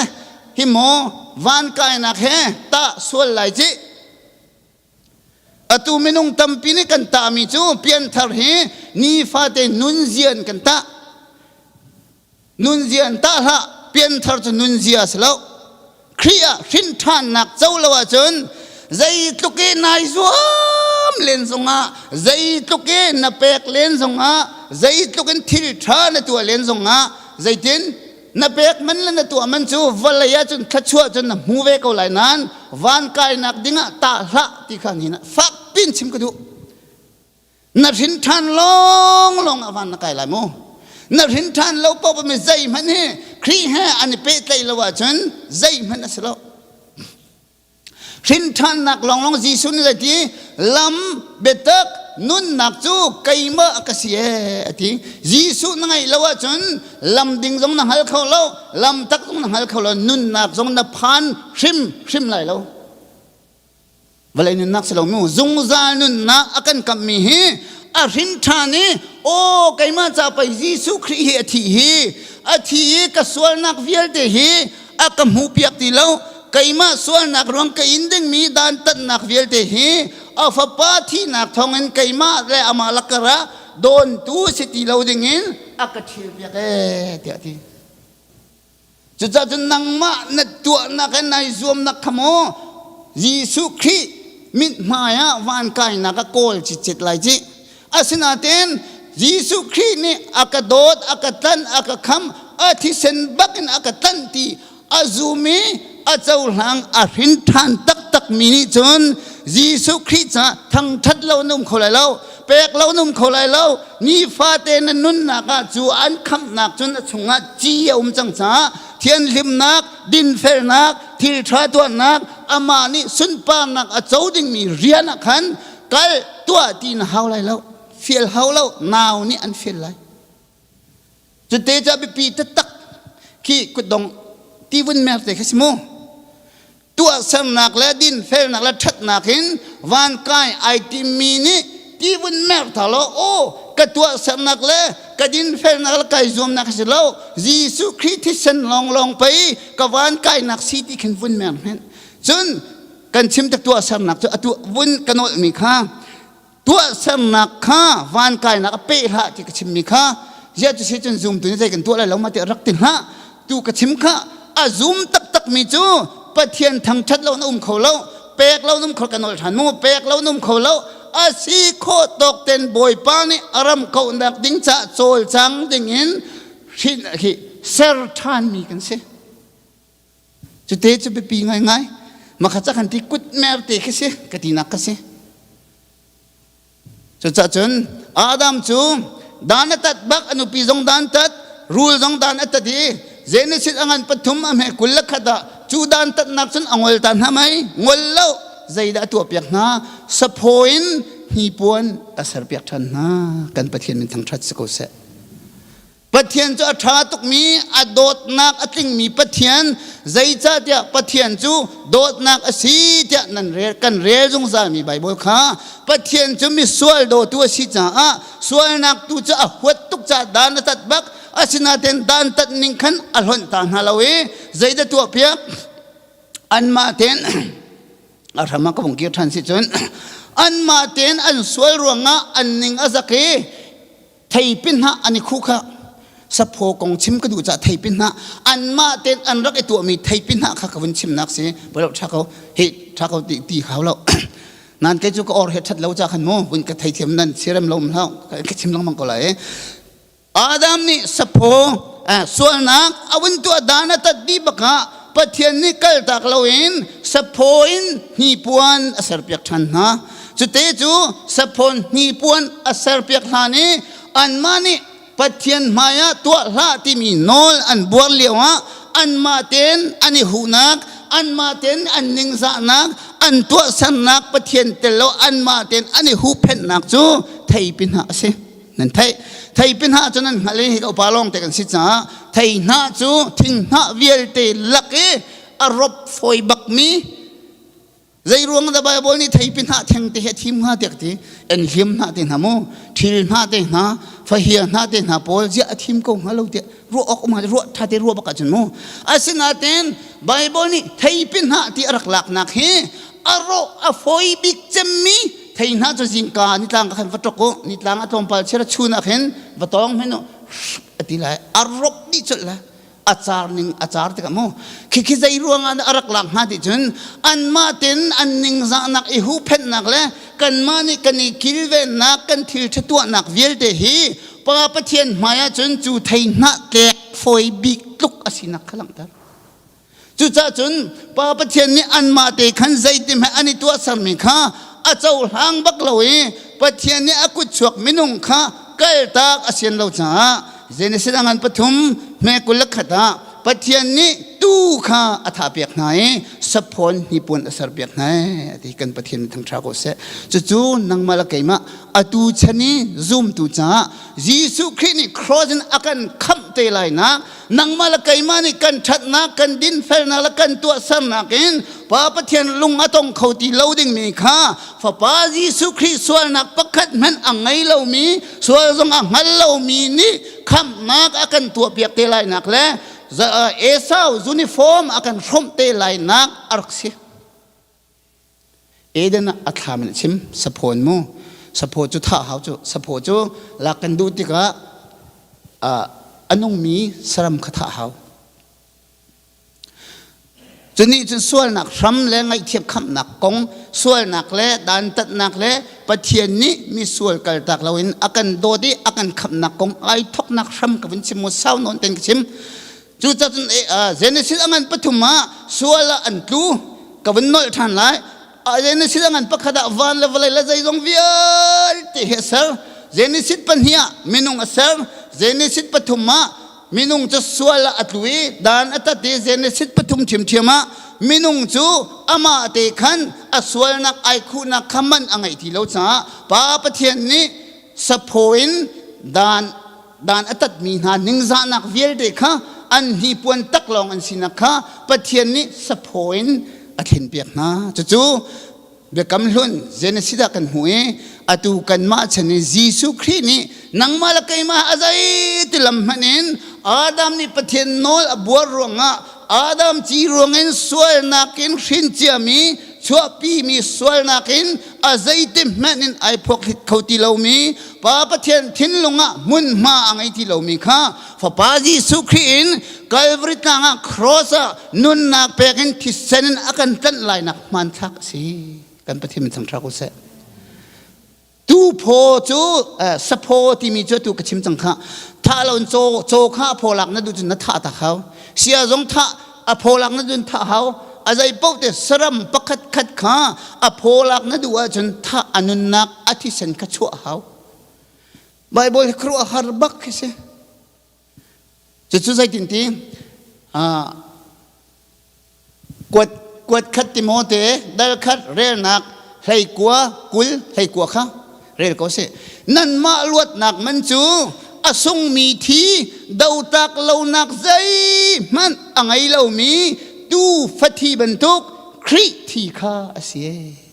hi maw van kainak he tah sual lai cih. Atu minung tampi nih kan tahmi cu pianthar hi nifate nunzia in kan tah. Nunzia in tah hlah, pianthar cu nunzia a si lo. Khrih ah hrinṭhannak co lo ahcun zeitluk i nai zuam len zongah, zeitluk i na pek len zongah, zeitluk in thil ṭha na tuah len zongah, zeitin na pek man le na tuah man cu vawlei ahcun thluachuah cun na hmu ve ko lai nain van kainak dingah tah hlah ti kha nihin ah fak piin chim ka duh. Na hrin ṭhan lawnglawng ah van na kai lai mu. Na hrin ṭhan lo paoh mi zeihmanh hi Khrih he an i pehtlaih lo ahcun zeihmanh a si lo. Hrin ṭhannak lawnglawng Jesuh nih zei ti lam biatak nunnak cu keimah ka si ee a ti. Jesuh na ngeih lo ahcun lam ding zong na hngal kho lo, lam tak zong na hngal kho lo, nunnak zong na phan hrim hrim lai lo. Vawlei nunnak si lo mu zungzal nunnak a kan kamhmi hi a hrin ṭhan i aw keimah ca pei Jesuh Khrih hi a thih hi a thi i ka sualnak vialte hi a ka hmuhpiak ti lo keimah sualnak ruang ka in dingmi dantatnak vialte hi a fapa thihnak thawngin keimah le amah lakar ah dawntu si ti lo dingin a ka ṭhilpiak ee tiah a ti. Cucaah cun nangmah na tuahnak he nai zuamnak kha maw. Jesuh Khrih mithmai ah van kainak a kawl citcet lai ci. Asinain Jesuh Khrih nih a ka dawt, a ka tlanh, a ka kham, a thisen bak in a ka tlanh ti a zum i a cohlang a hrin ṭhan taktakmi nih cun Jesuh Khrih caah thangṭhat lo na um kho lai lo, pek lo na um kho lai lo. Nifate na nunnak ah cu an khamhnak cun a chungah ci a um cang caah thianhlimnak, dinfelnak, thil ṭha tuahnak, amah nih sunparnak a co dingmi rian ah khan kal tuah ti na hau lai lo. Fial hau lo, nau nih an fial lai. Cute cu a biapi taktak khi kutdong ti vun mer te kha si mu. Tuahsernak le dinfelnak le ṭhatnak in van kai ai timmi nih ti vun mer ta law aw ka tuahsernak le ka dinfelnak le kai zuamnak a si lo Jesuh Khrih thisen lawnglawng pei ka van kainak si ti khin vun mer hmenh. Cun kan chim tak tuahsernak cu atu vun ka nawlhmi kha tuahsernak kha van kainak a peh hlah ti ka chimmi kha ziah cu si cun zumtu nih zei kan tuah lai lo ma ti rak ti hlah tu ka chim kha a zum taktak mi cu Pathian thangṭhat lo na um kho lo pek lo na um kho ka nawl ṭhan mu pek lo na um kho lo a si khawh tawk ten Bawipa nih a ram kauhnak ding ca cawlcang ding in hrin hi ser ṭhan mi kan si cute cu biapi ngaingai makha ca kan ti kut mer te khi si ka tinak ka si Cucaah cun Adam cu dan a tat bak a nupi zong dan tat rul zong dan a tat i Genesis a ngan pathum a hme 21 ah cu dan tatnak cun a ngol ta hna mei ngol lo zeidah a tuah piak hna saphaw in hnipuan a serpiak ṭhan hna kan Pathian min thangṭhat si ko seh. Pathian cu a ṭha tukmi, a dawtnak a tlingmi Pathian, zeicahtiah Pathian cu dawtnak a si tiah nan rel, kan rel zungzalmi Baibal kha Pathian cu misual dawtu a si caah sualnak tu cu a huat tuk caah dan a tat bak. Asinain dan tat ning khan a hlonh ta hna lo i zeidah tuah piak? Anmah tein a hram ah ka vung kir ṭhan si cun anmah tein an sual ruangah an ning a zak i theipi hnah an i khuh kha saphaw kong chim ka duh caah theipi hnah anmah tein an rak i tuahmi theipi hnah kha ka vun chimnak si bolo ṭha ko hi ṭha ko ti ti hau lo nan kei cu ka or he ṭhat lo ca khan mu vun ka theithiam nan sirem lo hlau ka chim lengmang ko lai Adam nih saphaw sualnak a vun tuah dan a tat dih bakah Pathian nih kaltak loin saphaw in hnipuan a serpiak ṭhan hna. Cute cu saphaw hnipuan a serpiak hlan i anmah nih Pathian hmaiah tuah hlah timi nawl an buar lioah anmah tein an i huhnak, anmah tein an ningzahnak, an tuahsernak Pathian tel lo anmah tein an i huhphenhnak cu theipi hna a si. Nan theih. Theipi hna cu nan hngalh i hi ka upa lawng te kan si caah thei hna cu thing hnah vialte lak i a rop fawi bakmi zei ruang dah Bible nih theipi hnah theng te hi a thim hnga tiah ka ti en hliam hna te hna mu thil hna te hna fahia hna te hna pawl ziah a thim ko hnga lo tiah ruah awk um ruah tha te ruah bak ahcun mu asinain Bible nih theipi hnah ti a rak laknak hi a rawh a fawi bik cemmi thei hna cu zingka nitlang ka khan va ṭok u nitlang a tlawmpal chira chun ah khin va tawng hen u a ti lai a rop dih colh lai a car ning a car tikah mu khikhi zei ruangah dah a rak lak hnga ti cun anmah ten an ningzahnak i huhphenhnak le kanmah nih kan i kilvennak kan thil ṭha tuahnak vialte hi Pa Pathian hmai ah cun cu thei hnah tlek fawi bik tluk a sinak kha langhter Cucaah cun Pa Pathian nih anmah te khan zeitihmanh an i tuahsermi kha a cohlang bak lo i Pathian nih a kutchuak minung kha kaltak a sian lo caah Genesis a ngan pathum hme 21 ah Pathian nih tuu kha a thahpiak hna i saphawn hnipuan a serpiak hna ti kan Pathian nih thangṭha ko seh. Cucu nangmah le keimah atu chan i zumtu caah Jesuh Khrih nih cross in a kan khamh te lainak nangmah le keimah nih kan ṭhatnak kan dinfelnak le kan tuahsernak in Pa Pathian lung a tong kho ti lo dingmi kha Fapa Jesuh Khrih sualnak pakhat hmanh a ngei lomi sual zong a hngal lomi nih khamhnak a kan tuahpiak te lainak le Esau uniform a kan hrawmh te lainak a rak si. Eden ah a thlam in a chim saphawn mu saphaw cu thah hau cu saphaw cu lak kan duh tikah a nungmi saram kha thah hau. Cu nih cun sualnak hram le ngaihthiam khamhnak kong, sualnak le dantatnak le Pathian nih misual kaltak loin a kan dawt i a kan khamhnak kong ai thoknak hram ka vun chim mu sau nawn ten ka chim. Cucacun Genesis a ngan pathum ah sual ah an tlu ka vun nolh ṭhan lai. Genesis a ngan pakhat ah van le vawlei le zeizong vialte hi a ser. Genesis pahnih ah minung a ser. Genesis pathum ah minung cu sual ah a tlu i dan a tat i Genesis pathum ṭhiamṭhiam ah minung cu amah te khan a sualnak ai khuhnak kha man a ngeih ti lo caah Pa Pathian nih saphaw in dan dan a tatmi hna ningzahnak vialte kha an hnipuan taklawng an sinak kha Pathian nih saphaw in a thlenpiak hna. Cucu Biakam Hlun Genesis ah kan hmuh i atu kanmah chan i Jesuh Khrih nih nangmah le keimah a zei ti lam hmanh in Adam nih Pathian nawl a buar ruangah Adam ci ruangin sualnak in hrin ciami chuahpimi sualnak in a zeiti hmanh in ai phuakhlit kho ti lomi Pa Pathian thinlung ah hmunhma a ngei ti lomi kha Fapa Jesuh Khrih in Calvary tlang ah cross ah nunnak pek in thisen in a kan tlanh lainak hmanthlak a si. Kan Pathian min thangṭha ko seh. Tu phaw cu saphaw timi cu tu ka chim cang kha thah lo in caw caw kha a phaw lak na duh cun na thah ta hau sia zong thah a phaw lak na duh thah hau a zei paoh te saram pakhat khat kha a phaw lak na duh ahcun thah a nunnak a thisen kha chuah hau Bible hi khuaruahhar bak khi si cucu zeitin ti kuat kuat khat Timote dal khat relnak hleikua kul hleikua kha rel ko sih nanmah luatnak man cu a sungmi thi dotak lonak zeihmanh a ngei lomi tu fathi bantuk Khrih thi kha a si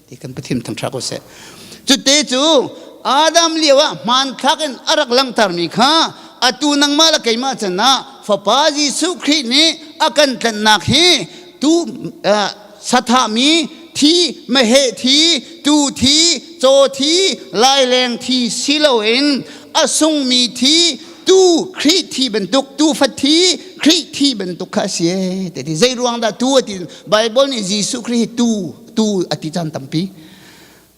ti kan Pathian thangṭha ko seh. Cute cu Adam lio ah hmanthlak in a rak langhtermi kha atu nangmah le keimah can ah Fapa Jesuh Khrih nih a kan tlanhnak hi tu sathahmi thi, meheh thi, tu thi, caw thi, laileng thi si loin a sungmi thi, tu Khrih thi bantuk, tufa thi, Khrih thi bantuk kha a si ee. Ti zei ruang dah tu a ti Bible nih Jesuh Khrih hi tu tu a ti caan tampi.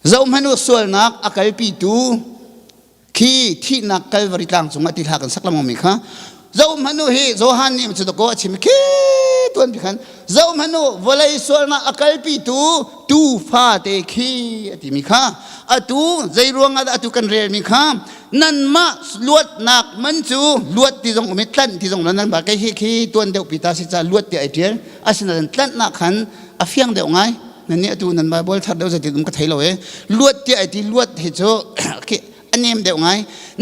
Zohhmanh u sualnak a kalpitu khi thihnak Calvary tlang cungah ti hla kan sak lengmang mi kha zohhmanh u hi Johan nih cu ko a chim khi tuan bi khan zohhmanh u vawlei sualnak a kalpitu tuufa te khi a timi kha atu zei ruangah dah atu kan relmi kha nanmah luatnak man cu luat ti zong um i tlanh ti zong nan ba kei hi khi tuan deuh pi ta si ca luat ti ai tial asinain tlanhnak khan a fiang deuh ngai nan nih atu nan Bible thar deuh zeitin um ka thei lo e luat ti ai ti luat hi cu khi a nem deuh ngai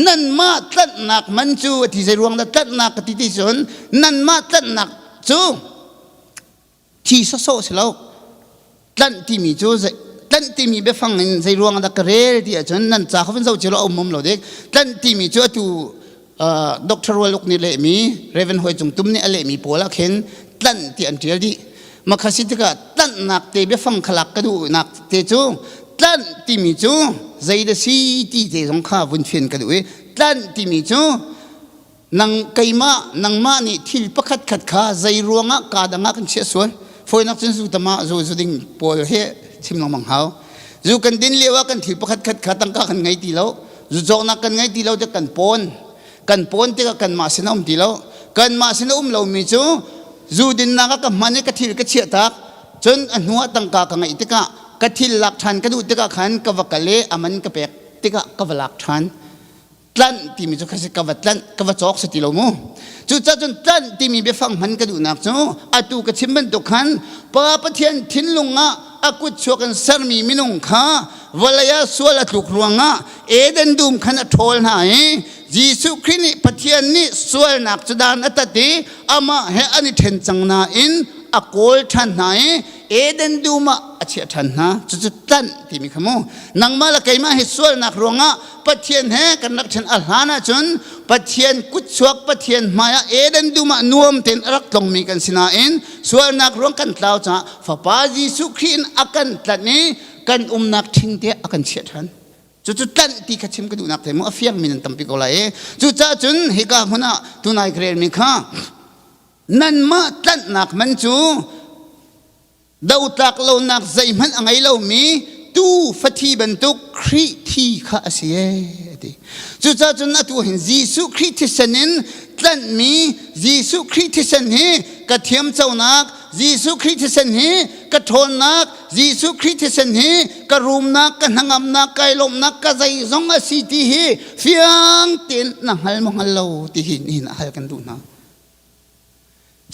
nanmah tlanhnak man cu a ti zei ruang dah tlanhnak ka ti ti cun nanmah tlanhnak cu thi sawsawh si lo tlanh timi cu tlanh timi biafang in zei ruang dah ka rel ti ahcun nan ca kha vun zoh cio lo a um um lo dik tlanh timi cu atu Dr. Rual Uk nih lehmi Reverend Hoi Cung Tum nih a lehmi pawl ah khin tlanh ti an ṭial dih makha si tikah tlanhnak te biafang khalak ka duhnak te cu tlanh timi cu zei da si ti te zong kha vun fian ka duh i tlanh timi cu nang keimah nangmah nih thil pakhat khat kha zei ruangah ka dang ah kan chiah sual fawinak cun zu tama zu zu ding pawl he chim lengmang hau zu kan din lio ah kan thil pakhat khat kha tangka kan ngei ti lo zu cawknak kan ngei ti lo te kan pawn kan pawn tikah kanmah sin a um ti lo kanmah sin a um lomi cu zu dinnak ah ka hman i ka thil ka chiah tak cun a hnu ah tangka ka ngeih tikah ka thil lak ṭhan ka duh tikah khan ka va kal i a man ka pek tikah ka va lak ṭhan tlanh timi cu khasi ka va tlanh ka va cawk si ti lo mu cucaah cun tlanh timi biafang hman ka duhnak cu atu ka chim bantuk khan Pa Pathian thinlung ah a kut chuak in sermi minung kha vawlei ah sual a tluk ruangah Eden dum khan a ṭhawl hna i Jesuh Khrih nih Pathian nih sualnak cu dan a tat i amah he an i ṭhen cang nain a kawl ṭhan hna i Eden dum ah a chiah ṭhan hna cucu tlanh timi kha mu nangmah le keimah hi sualnak ruangah Pathian he kan rak ṭhen a hlan ahcun Pathian kutchuak Pathian hmaiah Eden dum ah nuam tein a rak tlongmi kan si nain sualnak ruang kan tlau caah Fapa Jesuh Khrih in a kan tlanh i kan umnak ṭhing te a kan chiah ṭhan cucu tlanh ti kha chim ka duhnak te mu a fiangmi nan tampi ko lai i cucaah cun hika hmun ah tunai ka relmi kha nanmah tlanhnak man cu. Dotlak lonak zeihmanh a ngei lomi tuu fathi bantuk Khrih thi kha a si ee a ti. Cucaah cun atu hin Jesuh Khrih thisen in tlanhmi Jesuh Khrih thisen hi ka thiamconak, Jesuh Khrih thisen hi ka ṭhawnnak, Jesuh Khrih thisen hi ka rumnak, ka hnangamnak, kai lawmhnak, ka zeizong a si ti hi fiang tein na hngal maw hngal lo ti hi nihin ah hal kan duh hna.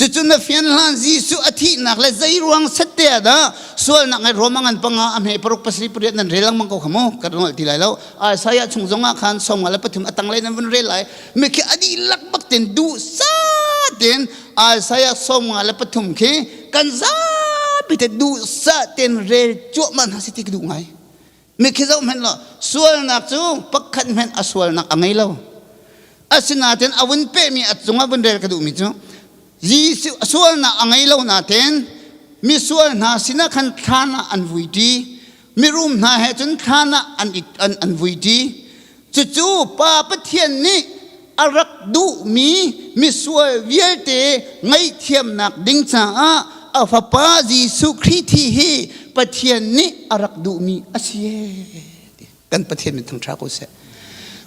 Cucu na fian hlan Jesuh a thihnak le zei ruang sette ah dah sualnak ngai Roma ngan panga a hme paruk pasarih pariat nan rel lengmang ko kha mu ka nolh ti lai lo. Isaiah chung zong ah khan 53 a tanglei nan vun rel lai. Mikhi a dihlak bak ten duh sa ten Isaiah 53 khi kan zapi te duh sa ten rel cuahmah hna si ti ka duh ngai. Mikhi zoh hmanh law sualnak cu pakhat hmanh a sualnak a ngei lo. Asinain a vun pehmi a cungah vun rel ka duhmi cu Jesuh sualnak a ngei lo nain misual hna sinah khan thlan ah an vuiṭi. Mirum hna he cun thlan ah an, an, an vuiṭi. Cucu Pa Pathian nih a rak duhmi misual vialte ngaihthiamnak ding caah a Fapa Jesuh Khrih thi hi Pathian nih a rak duhmi a si. Kan Pathian min thangṭha ko seh.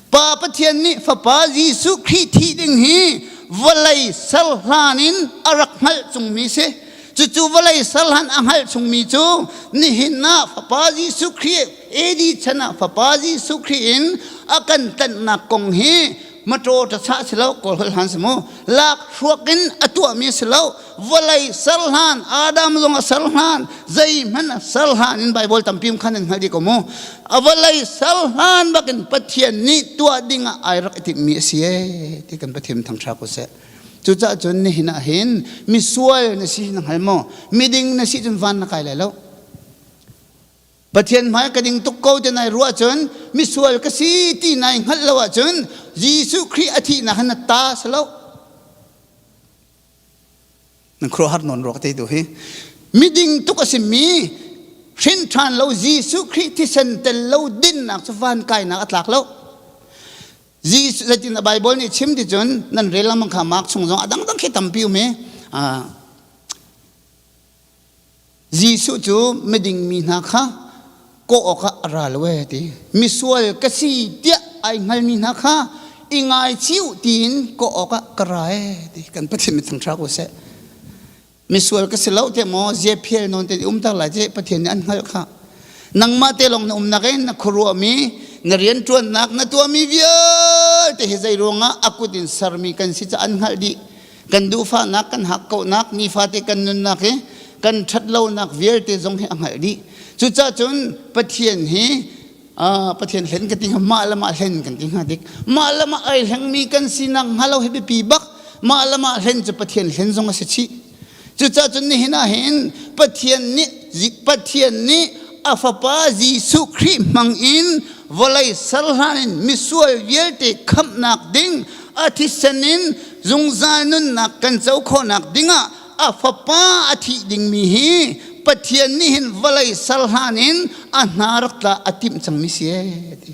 Pa Pathian nih Fapa Jesuh Khrih thi ding hi vawlei ser hlan in a rak hngalh cungmi si. Cucu vawlei ser hlan a hngalh chungmi cu nihin ah Fapa Jesuh Khrih AD chan ah Fapa Jesuh Khrih in a kan tlanhnak kong hi maṭaw ṭacha si lo kawl holh hlan si mu lak hruak in a tuahmi si lo vawlei ser hlan Adam zong a ser hlan zeihmanh a ser hlan in Bible tampi um khan nan hngalh dih ko mu a vawlei ser hlan bakin Pathian nih tuah ding ah ai rak i timhmi a si ee ti kan Pathian thangṭha ko seh. Cucaah cun nihin ah hin misual na si na hngal maw? Miding na si cun van na kai lai lo. Pathian hmai ka ding tuk ko ti nai ruah cun misual ka si ti nai hngalh lo ahcun Jesuh Khrih a thihnak hin na ta si lo. Nan khuaruahhar nawn ruak te tu hi. Miding tuk a simi hrin ṭhan lo Jesuh Khrih thisen tel lo dinnak cu van kainak a tlak lo. Jesuh zeitin a Bible nih chim ti cun nan rel lengmang kha Mark chung zong a dangdang khi tampi um i Jesuh cu miding mi hna kha kawh awkah a ra lo ee ti misual ka si tiah ai hngalmi hna kha i ngaichih u tiin kawh awkah ka ra ee ti kan Pathian mit thangṭha ko seh. Misual ka si lo te maw ziaphial nawn te umter lai ce Pathian nih an hngalh kha. Nangmah te lawng na umnak in na khuaruahmi na rianṭuannak na tuahmi vialte hi zei ruangah a kut in sermi kan si ca an hngalh dih. Kan duhfahnak, kan hakkauhnak, nifate kan nunnak hi kan ṭhatlonak vialte zong hi a hngalh dih. Cucaah cun Pathian hi Pathian hlen ka ti hnga mah le mah hlen kan ti hnga dik mah le mah ai hlengmi kan sinak hnga lo hi biapi bak mah le mah hlen cu Pathian hlen zong a si chih cucaah cun nihin ah hin Pathian nih Pathian nih a fapa Jesuh Khrih hmang in vawlei ser hlan in misual vialte khamhnak ding a thisen in zungzal nunnak kan co khawhnak dingah a fapa a thih dingmi hi Pathian nih hin vawlei ser hlan in a hna rak tla a timh cangmi si ee ti.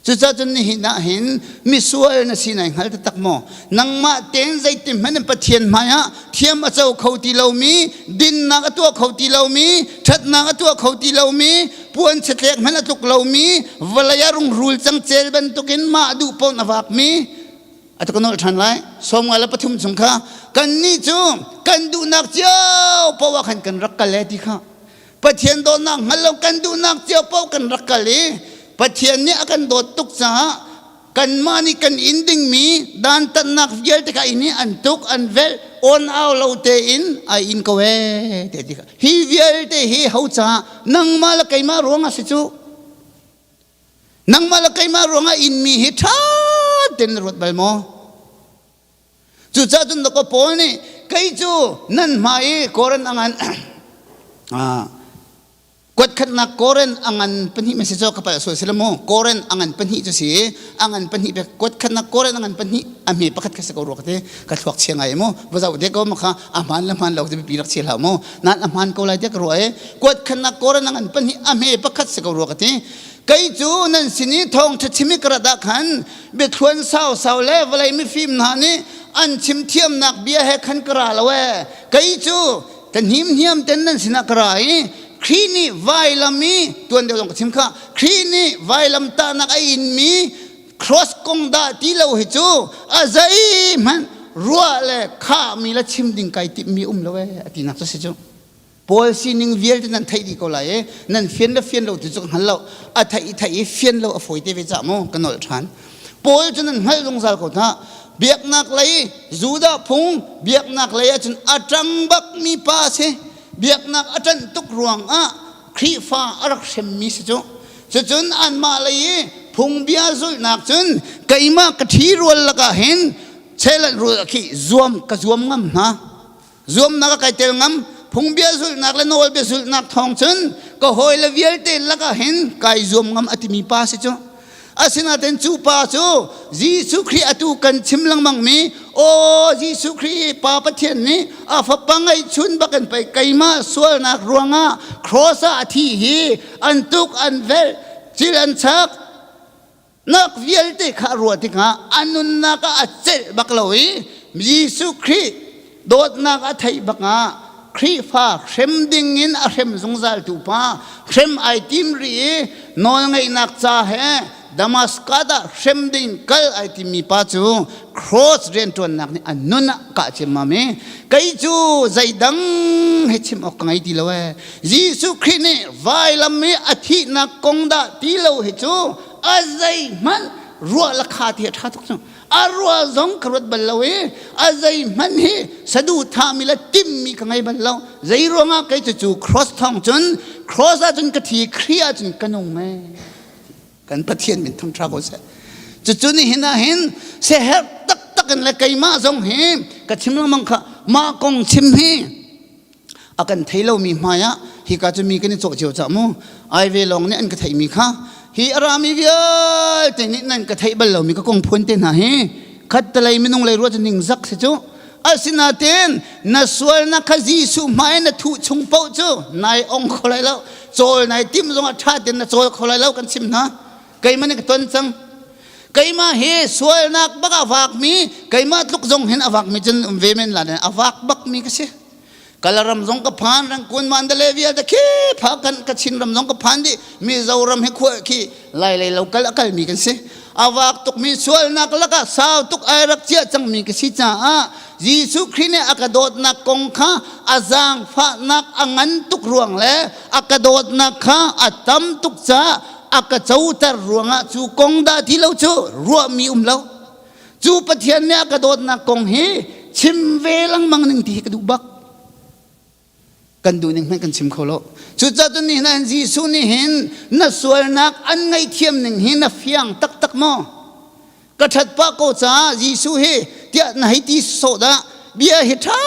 Cucaah cun nihin ah hin misual na si nai hngal taktak maw? Nangmah tein zeitin hmanh in Pathian hmai ah thiam a co kho ti lomi, dinnak a tuah kho ti lomi, ṭhatnak a tuah kho ti lomi, puan chatlek hmanh a tluk lomi, vawlei ah rungrul cangcel bantukin mah duh paoh na vakmi, a ka nolh ṭhan lai 53 chung kha kannih cu kan duhnak cio paoh ah khan kan rak kal e ti kha Pathian dawtnak hngal lo kan duhnak cio paoh kan rak kal i Pathian nih a kan dawt tuk caah kanmah nih kan in dingmi dantatnak vialte kha in i an tuk an velh on au lo tein ai in ko e te ti kha hi vialte hi ho caah nangmah le keimah ruangah si cu Nangmah le keimah ruangah inmi hi ṭha tein na ruat bal maw? Cucaah cun dawkaw Paul nih kei cu nan hmai i Korin a ngan kuat khatnak Korin a ngan pahnih ma si cu ka palh sual si lo mu Korin a ngan pahnih cu si a ngan pahnih pek kuat khatnak Korin a ngan pahnih a hme pakhat kha si ko rua ka ti ka thluak chia ngai mu va zoh te ko ma kha a hmaan le hmaan lo ti biapi rak chia hlah mu nan a hmaan ko lai tiah ka ruah i kuat khatnak Korin a ngan pahnih a hme pakhat si ko rua ka ti Kei cu nan sin i thawngṭha chim i ka rat ah khan biathluan sausau le vawlei mifim hna nih an chim thiamnak bia he khan ka ra lo ee. Kei cu Ka hnim ten nan sinah ka ra i Khrih nih vailam i tuan deuh zong ka chim kha Khrih nih vailam tahnak a inmi cross kong dah ti lo hi cu a zeihmanh ruah le khahmi le chim ding kai timhmi um lo ee a tinak cu si cu. Paul sining vialte nan theih dih ko lai i nan fian le fian lo ti cu ka hngal lo. A theih i theih i fian lo a fawi te ve cah mu ka nolh ṭhan. Paul cu nan hngalh zungzal ko hna. Biaknak lei Judah phung biaknak lei ahcun a ṭang bakmi pa a si. Biaknak a ṭanh tuk ruangah Khrihfa a rak hremmi si cu. Cucun anmah lei i phungbia zulhnak cun keimah ka ṭhi rual lakah hin chelan rul khi zuam ka zuam ngam hna. Zuamnak a kai tel ngam. Phungbia zulhnak le nawlbia zulhnak thawng cun ka hawile vialte lakah hin kai zuam ngam a timi pa si cu. Asinain cu pa cu Jesuh Khrih atu kan chim lengmang mi aw Jesuh Khrih Pa Pathian nih a fapa ngeihchun bak in pei keimah sualnak ruangah cross ah a thi hi an tuk an velh cil an chak nak vialte kha a ruah tikah a nunnak ah a celh bak lo i Jesuh Khrih dawtnak a theih bak ah Khrihfa hrem ding in a hrem zungzaltu pa hrem ai tim rih i nawlngeihnak ca he Damascus ah hrem ding kal ai timmi pa cu cross rianṭuannak nih a nun ah kah ciammam i kei cu zeidang he chim awk ka ngei ti lo ee Jesuh Khrih nih vailam i a thihnak kong dah ti lo hi cu a zeihmanh ruah la kha ti a ṭha tuk cu a ruah zong ka ruat bal lo i a zeihmanh hi saduhthahmi le timmi ka ngei bal lo zei ruangah kei cu cu cross thawng cun cross ah cun ka thi Khrih ah cun ka nung e kan Pathian min thangṭha ko seh cucu nihin ah hin seherh taktak in le keimah zong hi ka chim lengmang kha mah kong chim hi a kan thei lomi hmai ah hika cu mi kan i cawh cio cah mu ai ve lawng nih an ka theihmi kha hi a rami vialte nih nan ka theih bal lomi ka kong phuan te hna hi khat talei minung lei ruah cu ningzak si cu asinain na sualnak kha Jesuh hmai na thuh chung paoh cu nai ong kho lai lo cawl nai tim zongah ṭha tein na cawl kho lai lo kan chim hna keimah nih ka ton cang keimah hi sualnak bak a vakmi keimah tluk zong hin a vakmi cun um ve men la a vak bakmi ka si Kalaram zong ka phan Rangkun Mandalay vialte khi pha kan Kachin ram zong ka phan dih Mizoram hi khua khi lai lei lo kal a kalmi kan si a vak tukmi sualnak lakah sau tuk ai rak ciah cangmi ka si caah Jesuh Khrih nih a ka dawtnak kong kha a zaangfahnak a ngan tuk ruang le a ka dawtnak kha a tam tuk caah a ka coter ruangah cu kong dah ti lo cu ruahmi um lo Cu Pathian nih a ka dawtnak kong hi chim ve lengmang ning ti hi ka duh bak. Kan duh ning hmanh kan chim kho lo. Cucaah cun nihin ah Jesuh nih hin na sualnak an ngaihthiam ning hi na fiang taktak maw? Ka ṭhat pah ko caah Jesuh hi tiah na hei ti sawh dah bia hi ṭha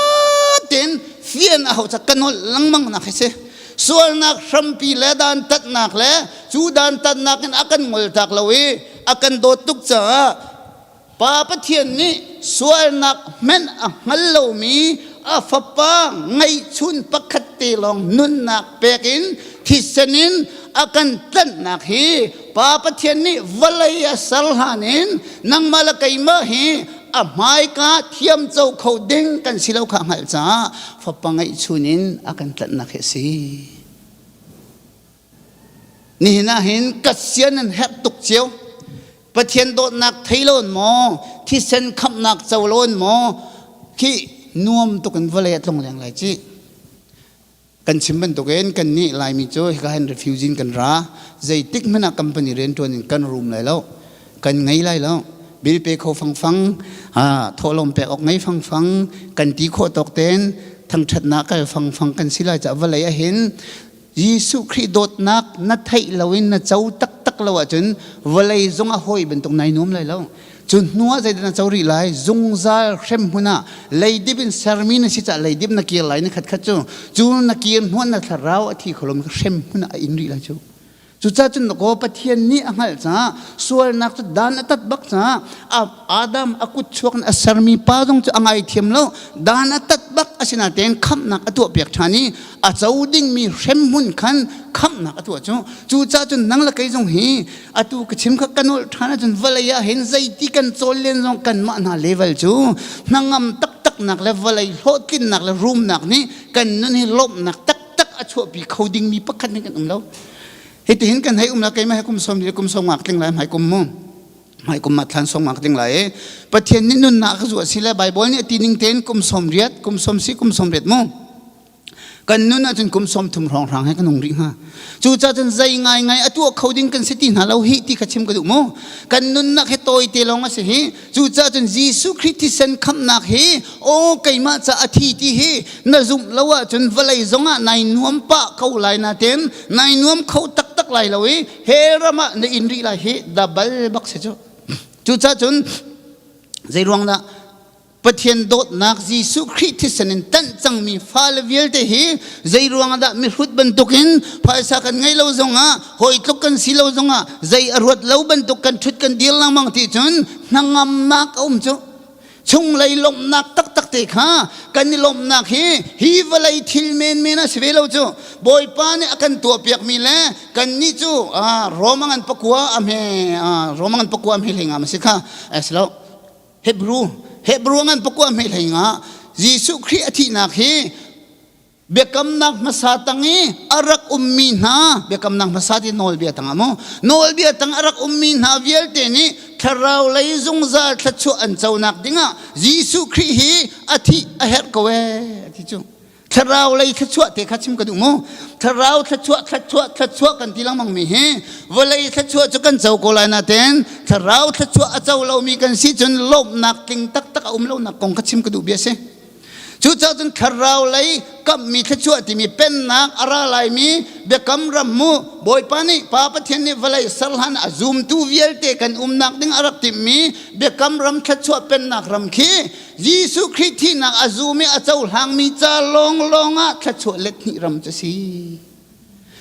tein fian a hau ca ka nolh lengmang nak hi si. Sualnak hrampi le dantatnak le cu dantatnak in a kan ngoltak lo i a kan dawt tuk caah Pa Pathian nih sualnak hmenh a hngal lomi a fapa ngeihchun pakhat te lawng nunnak pek in thisen in a kan tlanhnak hi Pa Pathian nih vawlei a ser hlan in nangmah le keimah hi a hmaika thiam co kho ding kan si lo kha hngalh caah fapa ngeihchun in a kan tlanhnak hi a si. Nihin ah hin ka sian an herh tuk cio. Pathian dawtnak thei loin maw, thisen khamhnak co loin maw, khi nuam tuk in vawlei a tlong leng lai ci. Kan chim bantukin kan nih Laimi cu hika hin refugee in kan ra. Zeitik hmanh ah company rianṭuan in kan rum lai lo. Kan ngei lai lo. Bill pe kho fangfang, thawhlawm pek awk ngei fangfang, kan ti khawh tawk tein thangṭhatnak kal fangfang kan si lai caah vawlei ah hin Jesuh Khrih dawtnak na theih loin na co taktak lo ahcun vawlei zong a hawi bantuk nai nuam lai lo. Cu hnu ah zeidah na co rih lai? Zungzal hremhmun ah leidip in sermi na si caah leidip na kir lai ni khatkhat cu. Cu na kir hnu ah na thlarau a thi kho lomi hremhmun ah a in rih lai cu. Cucaah cun kaw Pathian nih a hngalh caah sualnak cu dan a tat bak caah Adam a kut chuak in a sermi pa zong cu a ngaithiam lo dan a tat bak asinain khamhnak a tuahpiak ṭhan i a co dingmi hremhmun khan khamhnak a tuah cu cucaah cun nang le kei zong hi atu ka chim kha ka nolh ṭhan ahcun vawlei ah hin zeiti kan cawl len zong kanmah hna level cu hnangam taktak. hausaknak le vawlei hlawhtlinnak le rumnak nih kan nun hi lawmhnak taktak a chuahpi kho dingmi pakhat nih kan um lo. Hitihin kan hei um la keimah he kum sawm li kum sawm ngak tling lai hmai kum mu. Hmai kum ma thlan sawm ngak tling lai i Pathian nih nunnak ka zuah si le Bible nih a ti ning tein kum sawm riat kum sawm si kum sawm riat mu. Kan nun ahcun kum 30 hrawnghrang he kan nung rih hnga. Cucaah cun zei ngaingai a tuah kho ding kan si ti hna lo hi ti kha chim ka duh mu. Kan nunnak hi tawite lawng a si hi. Cucaah cun Jesuh Khrih thisen khamhnak hi aw keimah ca a thi ti hi na zumh lo ahcun vawlei zongah nai nuam pah ko lai nain nai nuam kho taktak lai lo i hell ram ah na in rih lai hi dabal bak si cu. Cucaah cun zei ruang dah Pathian dawtnak Jesuh Khrih thisen in tanh cangmi fale vialte hi zei ruangah dah mihrut bantukin phaisa kan ngeih lo zongah hawi tluk kan si lo zongah zei a ruat lo bantuk kan ṭhut kan dir lengmang ti cun hnangamnak a um cu. Chunglei lawmhnak taktak te kha kan i lawmhnak hi hi vawlei thil menmen a si ve lo cu. Bawipa nih a kan tuahpiakmi le kannih cu Rome ngan pakua a hme Rome ngan pakua a hme hlei nga ma si kha a si lo. Hebrew Hebrew ngan pakua hme hlei nga Jesuh Khrih a thihnak hi biakamnak hmasa tang i a rak ummi hna biakamnak hmasa ti nawlbia tang ah mu nawlbia tang a rak ummi hna vialte nih thlarau lei zungzal thluachuah an conak dingah Jesuh Khrih hi a thih a herh ko ee ti cu. Thlarau lei thluachuah te kha chim ka duh mu. Thlarau thluachuah, thluachuah, thluachuah kan ti lengmang mi hi vawlei thluachuah cu kan co ko lai nain thlarau thluachuah a co lomi kan si cun lawmhnak tling taktak a um lonak kong kha chim ka duh bia si. Cucaah cun thlarau lei kamhmi thluachuah timi pennak a ra laimi biakam ram mu Bawipa nih Pa Pathian nih vawlei ser hlan a zumtu vialte kan umnak ding a rak timhmi biakam ram thluachuah pennak ram khi Jesuh Khrih thihnak a zum i a cohlangmi ca lawnglawng ah thluachuah let hnih ram cu si.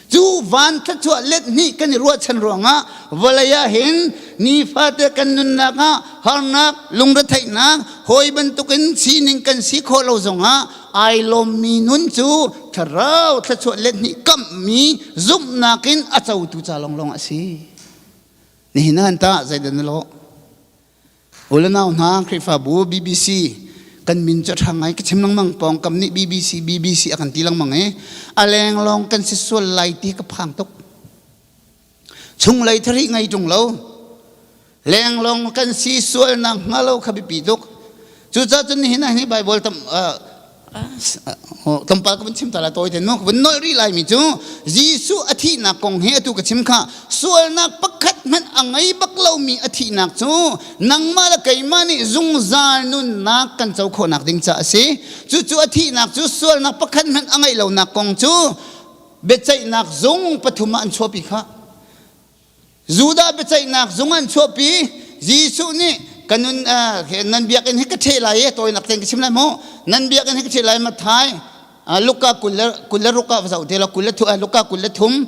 Cu van thluachuah let hnih kan i ruahchan ruangah vawlei ah hin nifate kan nunnak ah harnak, lungretheihnak, hawi bantukin sining kan si khawh lo zongah ai lawmmi nun cu thlarau thluachuah let hnih kamhmi zumhnak in a cotu ca lawnglawng a si. Nihin ah tah zeidah na lawh? U le nau hna, Khrihfabu BBC kan min cu a ṭha ngai ka chim lengmang pawngkam nih BBC BBC a kan ti lengmang i a lenglawng kan si sual lai ti ka phang tuk. Chunglei thari ngei ṭung lo. Lenglawng kan si sual nak hnga lo kha biapi tuk. Cucaah cun nihin ah hi Bible tam tlawmpal ka vun chim ta lai tawi ten mu ka vun nolh rih lai mi cu Jesuh a thihnak kong hi atu ka chim kha sualnak pakhat hmanh a ngei bak lomi a thihnak cu nangmah le keimah nih zungzal nunnak kan co khawhnak ding caah a si. Cucu a thihnak cu sualnak pakhat hmanh a ngeih lonak kong cu biaceihnak zung pathum ah an chuahpi kha. Judah biaceihnak zung an chuahpi. Jesuh nih ka nun nan biakinn hi ka ṭheh lai i tawinak tein ka chim lai mu. Nan biakinn hi ka ṭheh lai Matthai Luka 26 ah va zoh te law Luka 23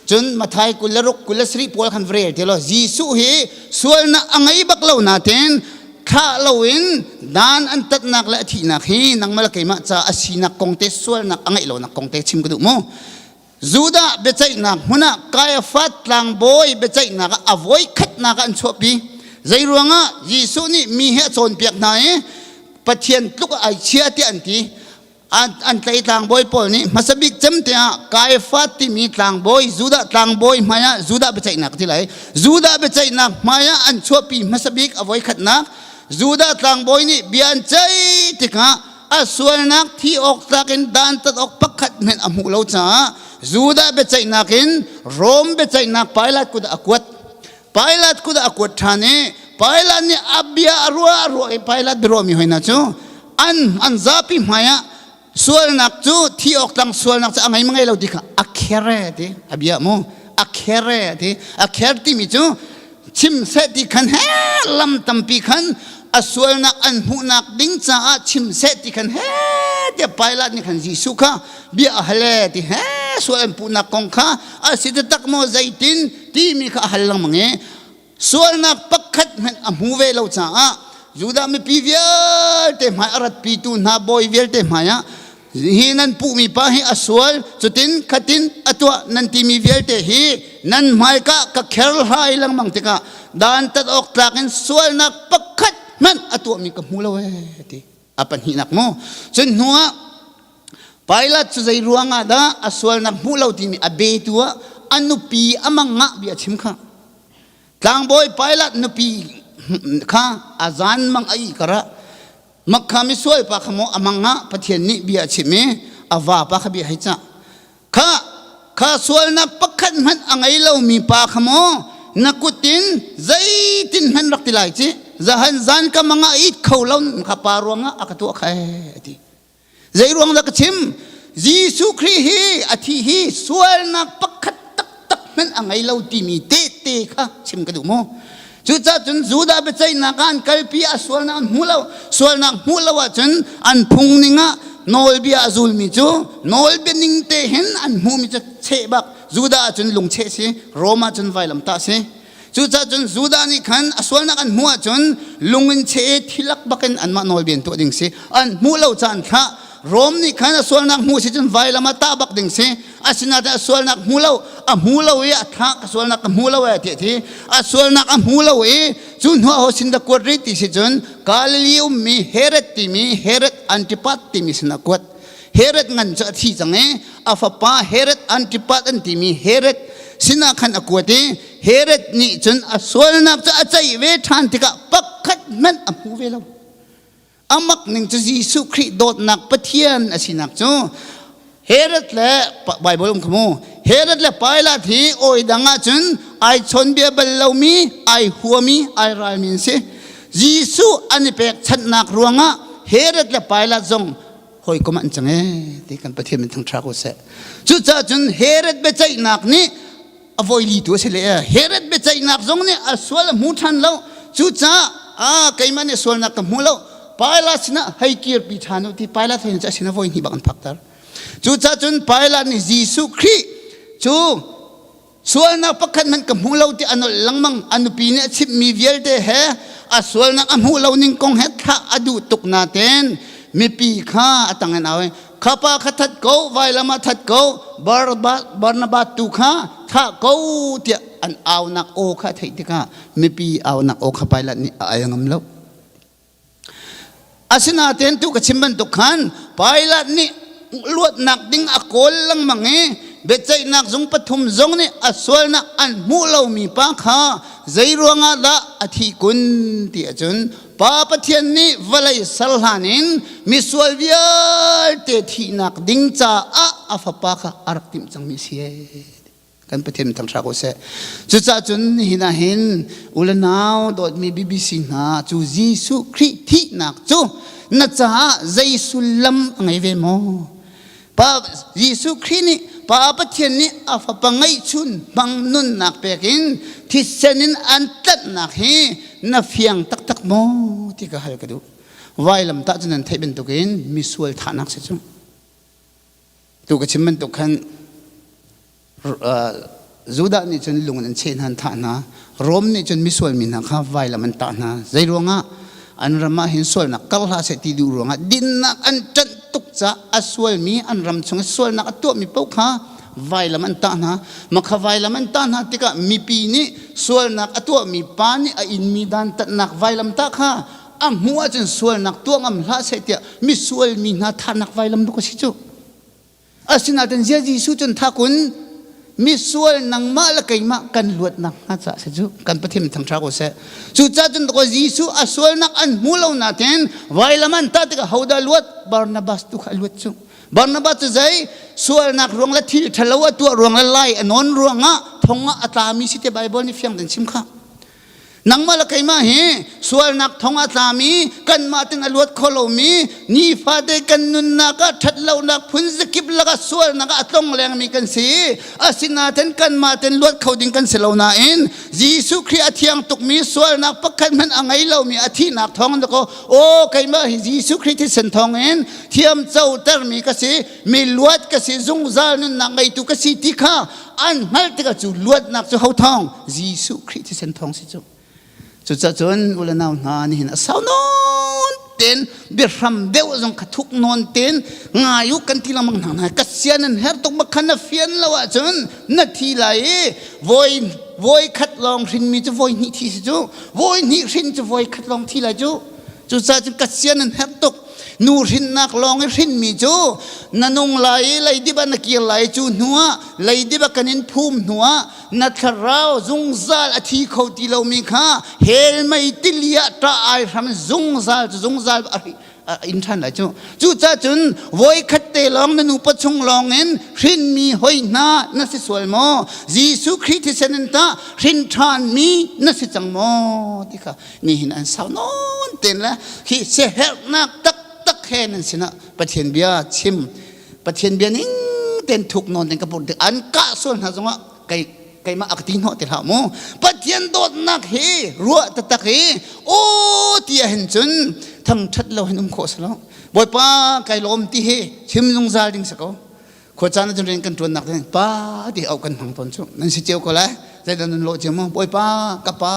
cun Matthai 26 27 pawl khan va rel te law Jesuh hi sualnak a ngei bak lo nain thlah loin dan an tatnak le a thihnak hi nangmah le keimah ca a sinak kong te sualnak a ngeih lonak kong te chim ka duh mu. Judah biaceihnak hmun ah Kaiafat tlangbawi biaceihnak ah a voikhatnak ah an chuahpi. Zeiruangah Jesuh nih mi hi a cawnpiak hna i Pathian tluk ai chia tiah an ti. An tlai tlangbawi pawl nih hmasa bik cem tiah Kaiafat timi tlangbawi Judah tlangbawi hmaiah Judah biaceihnak ti lai. Judah biaceihnak hmaiah an chuahpi hmasa bik a voikhatnak. Judah tlangbawi nih bia an ceih tikah a sualnak thi awk tlak in dantat awk pakhat hmanh a hmuh lo caah Judah biaceihnak in Rom biaceihnak Pilat kut ah a kuat. Pilat kut ah a kuat ṭhan i Pilat nih a bia a ruah a ruah i Pilat biaruahmi hoi hna cu an an zapi hmaiah sualnak cu thi awk tlang sualnak cu a ngei ma ngei lo ti kha a kher ti a bia mu a kher ti a kher timi cu chim seh ti khan he lam tampi khan a sualnak an hmuhnak ding caah chim seh ti khan he tiah Pilate nih khan Jesuh kha bia a hal e ti he sual an puhnak kong kha a si taktak maw zeitin timi kha a hal lengmang i sualnak pakhat hmanh a hmu ve lo caah Judah mipi vialte hmai a ratpitu hna bawi vialte hmai ah hi nan puhmi pa hi a sual cutin khatin a tuah nan timi vialte hi nan hmaika ka kher hlai lengmang tikah dan tat awk tlak in sualnak pakhat hmanh a tuahmi ka hmu lo ee ti. A pahnihnak mu. Cun hnuah Pilate cu zei ruangah dah a sualnak hmuh lo timi a betu ah a nupi a mang ah bia chim kha. Tlangbawi Pilate nupi kha a zan mang a ih karah makha misual pa kha maw a mang ah Pathian nih bia a chim i a vapa kha bia hei cah. Kha kha sualnak pakhat hmanh a ngei lomi pa kha maw na kut in zeitin hmanh rak ti lai ci zahan zan ka mang ah it kho lo kha pa ruangah a ka tuah kha a ti. Zei ruang dah ka chim? Jesuh Khrih hi a thi hi sualnak pakhat taktak hmanh a ngei lo timi tehte kha chim ka duh mu. Cucaah cun Judah biaceihnak ah an kalpi a sualnak an hmu lo. Sualnak hmuh lo ahcun an phung ning ah nawlbia a zulmi cu nawlbia ning te hin an hmuhmi cu cheh bak. Judah ahcun lungcheh si, Rom ahcun vailamtah si. Cucaah cun Judah nih khan a sualnak an hmuh ahcun lung in cheh i thilak bakin anmah nawlbia in tuah ding si. An hmuh lo caan thlah Rom nih khan a sualnak hmuh si cun vailam ah tah bak ding si. Asinain a sualnak hmu lo, a hmu lo i a thah ka sualnak ka hmu lo e ti ti. A sualnak a hmu lo i cu hnuah ho sin dah kuat rih ti si cun Galilee ummi Herod timi Herod Antipas timi sin ah kuat. Herod ngan cu a thi cang i a fapa Herod Antipas an timi Herod sinah khan a kuat i Herod nih cun a sualnak cu a ceih ve ṭhan tikah pakhat hmanh a hmu ve lo. Amak ning cu Jesuh Khrih dawtnak Pathian a sinak cu Herod le Bible um khamu Herod le Pilate hi oi dang ah cun ai chawnbia bal lomi ai huami ai ralmi an si. Jesuh an i pekchanhnak ruangah Herod le Pilate zong hawikom an cang ee ti kan Pathian min thangṭha ko seh. Cucaah cun Herod biaceihnak nih a voili tu a si le Herod biaceihnak zong nih a sual a hmu ṭhan lo. Cucaah a keimah nih sualnak ka hmu lo. Pilate sinah hei kirpi ṭhan u ti Pilate hei cu a sinah voi hnih bak an phakter. Cucaah cun Pilate nih Jesuh Khrih cu Sualnak pakhat hmanh ka hmu lo ti a nolh lengmang. A nupi nih a chimhmi vialte he a sualnak a hmuh lo ning kong he thlah a duh tuk nain mipi kha a tang in au i kha pa kha that ko vailam ah that ko Barnabas tu kha thah ko tiah an aunak aw kha a theih tikah mipi aunak aw kha Pilate nih a al ngam lo. Asinain tu ka chim bantuk khan Pilate nih luatnak ding a kawl lengmang i biaceihnak zung pathum zong nih a sualnak an hmuh lomi pa kha zei ruangah dah a thih kun ti ahcun Pa Pathian nih vawlei ser hlan in misual vialte thihnak ding caah a fapa kha a rak timh cangmi a si. Kan Pathian thangṭha ko seh. Cucaah cun nihin ah hin u le nau dawtmi BBC hna cu Jesuh Khrih thihnak cu na caah zei sullam a ngei ve maw? Pa Jesuh Khrih nih Pa Pathian nih a fapa ngeihchun hmang nunnak pek in thisen in an tlanhnak hi na fiang taktak maw ti ka hal ka duh. Vailam tah cu nan theih bantukin misual thahnak si cu. Tu ka chim bantuk khan Judah nih cun lung in an cheh hna an thah hna. Rom nih cun misual mi hna kha vailam an tah hna. Zei ruangah an ram ah hin sualnak kar hlah seh ti duh ruangah dinnak an ṭanh tuk caah a sualmi an ram chung i sualnak a tuahmi paoh kha vailam an tah hna. Makha vailam an tah hna tikah mipi nih sualnak a tuahmi pa nih a inmi dantatnak vailam tah kha a hmuh ahcun sualnak tuah ngam hlah seh tiah misual mi hna thahnak vailam buk a si cu. Asinain zia Jesuh cun thakun misual nangmah le keimah kan luatnak hnga caah si cu kan Pathian thangṭha ko seh. Cucaah cun Jesuh a sualnak an hmu lo nain vailam an tah tikah hodah luat Barnabas tu kha a luat cu. Barnabas cu zei sualnak ruang le thil ṭhalo a tuah ruang le lai a nawn ruangah thong ah a tlami si te Bible nih fiang tein chim kha. Nangmah le keimah hi sualnak thong a tlami, kanmah tin a luat kho lomi, nifate kan nunnak ah ṭhatlonak phun zakip lakah sualnak ah a tlong lengmi kan si. Asinain kanmah ten luat kho ding kan si lo nain Jesuh Khrih a thiang tukmi sualnak pakhat hmanh a ngei lomi a thihnak thawng in ko aw keimah hi Jesuh Khrih thisen thawng in thiam cotermi ka si, mi luat ka si, zungzal nunnak ngeitu ka si ti kha an hngalh tikah cu luatnak cu ho thawng Jesuh Khrih thisen thawng si cu cucaah cun u le nau hna nihin a sau nawn ten biahram deuh zong kha thuk nawn ten ngai u kan ti lengmang hna hna ka sian an her tuk makhan na fian lo ahcun na thi lai i voi voi khat lawng hrinmi cu voi hnih thi si cu voi hnih hrin cu voi khat lawng thi lai cu cucaah cun ka sian an her tuk. Nu hrinnak lawng i hrinmi cu na nung lai i leidip ah na kir lai cu hnuah leidip ah kan in phum hnuah na thlarau zungzal a thi kho ti lomi kha hell mei tili ah ṭah ai hram zungzal cu zungzal in ṭhan lai cu. Cucaah cun voikhat te lawng na nupa chung lawng in hrinmi hoi hna na si sual maw? Jesuh Khrih thisen in tah hrin ṭhanmi na si cang maw? Ti kha nihin an sau nawn ten le hi siaherhnak taktak he nan sinah Pathian bia chim Pathian bia ning ten thuk nawn ten ka pur tik an kah sual hna zongah kei keimah a ka ti hnawh ti hlah mu. Pathian dawtnak hi ruah taktak hi aw ti ah hin cun thangṭhat lo hin um khawh si lo. Bawipa kai lawm ti hi chim zungzal ding si ko. Khua caan ah cun rian kan ṭuannak te pa ti auh kan hmang tawn cu. Nan si cio ko lai. Zeidah nan lawh cio mu? Bawipa ka pa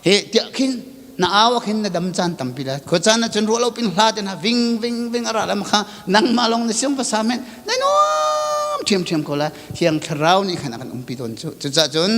he tiah khin na au ah khin na dam caan tampi lai. Khua caan ah cun ruah lo pin hla te hna ving ving ving a ra lam kha nangmah lawng na siang va sa men na nuam ṭhiamṭhiam ko lai. Thiang Thlarau nih khan a kan umpi tawn cu. Cucaah cun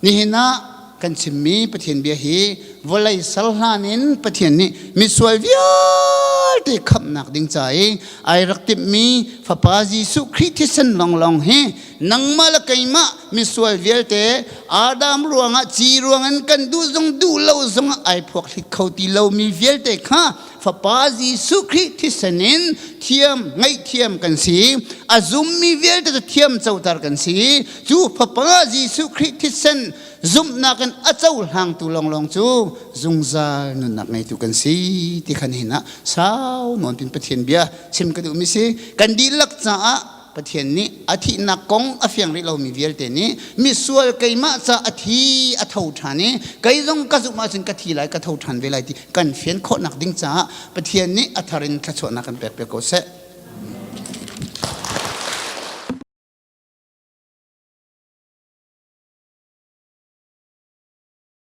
nihin ah kan chimmi Pathian bia hi vawlei sal hlan in Pathian nih misual vialte khamhnak ding ca i ai rak timhmi Fapa Jesuh Khrih thisen lawnglawng hi nangmah le keimah misual vialte Adam ruangah ci ruangin kan duh zong duh lo zong ai phuak hlit kho ti lomi vialte kha Fapa Jesuh Khrih thisen in thiam ngaihthiam kan si. A zummi vialte cu thiam coter kan si. Cu Fapa Jesuh Khrih thisen zumhnak in a cohlangtu lawnglawng cu zungzal nunnak ngeitu kan si ti khan hin ah sau nawn pin Pathian bia chim ka duhmi si. Kan dihlak caah Pathian nih a thihnak kong a fiang rih lomi vialte nih misual keimah ca a thi a tho ṭhan i kei zong ka zumh ahcun ka thi lai ka tho ṭhan ve lai ti kan fian khawhnak ding caah Pathian nih a thar in thluachuahnak kan pek piak ko seh.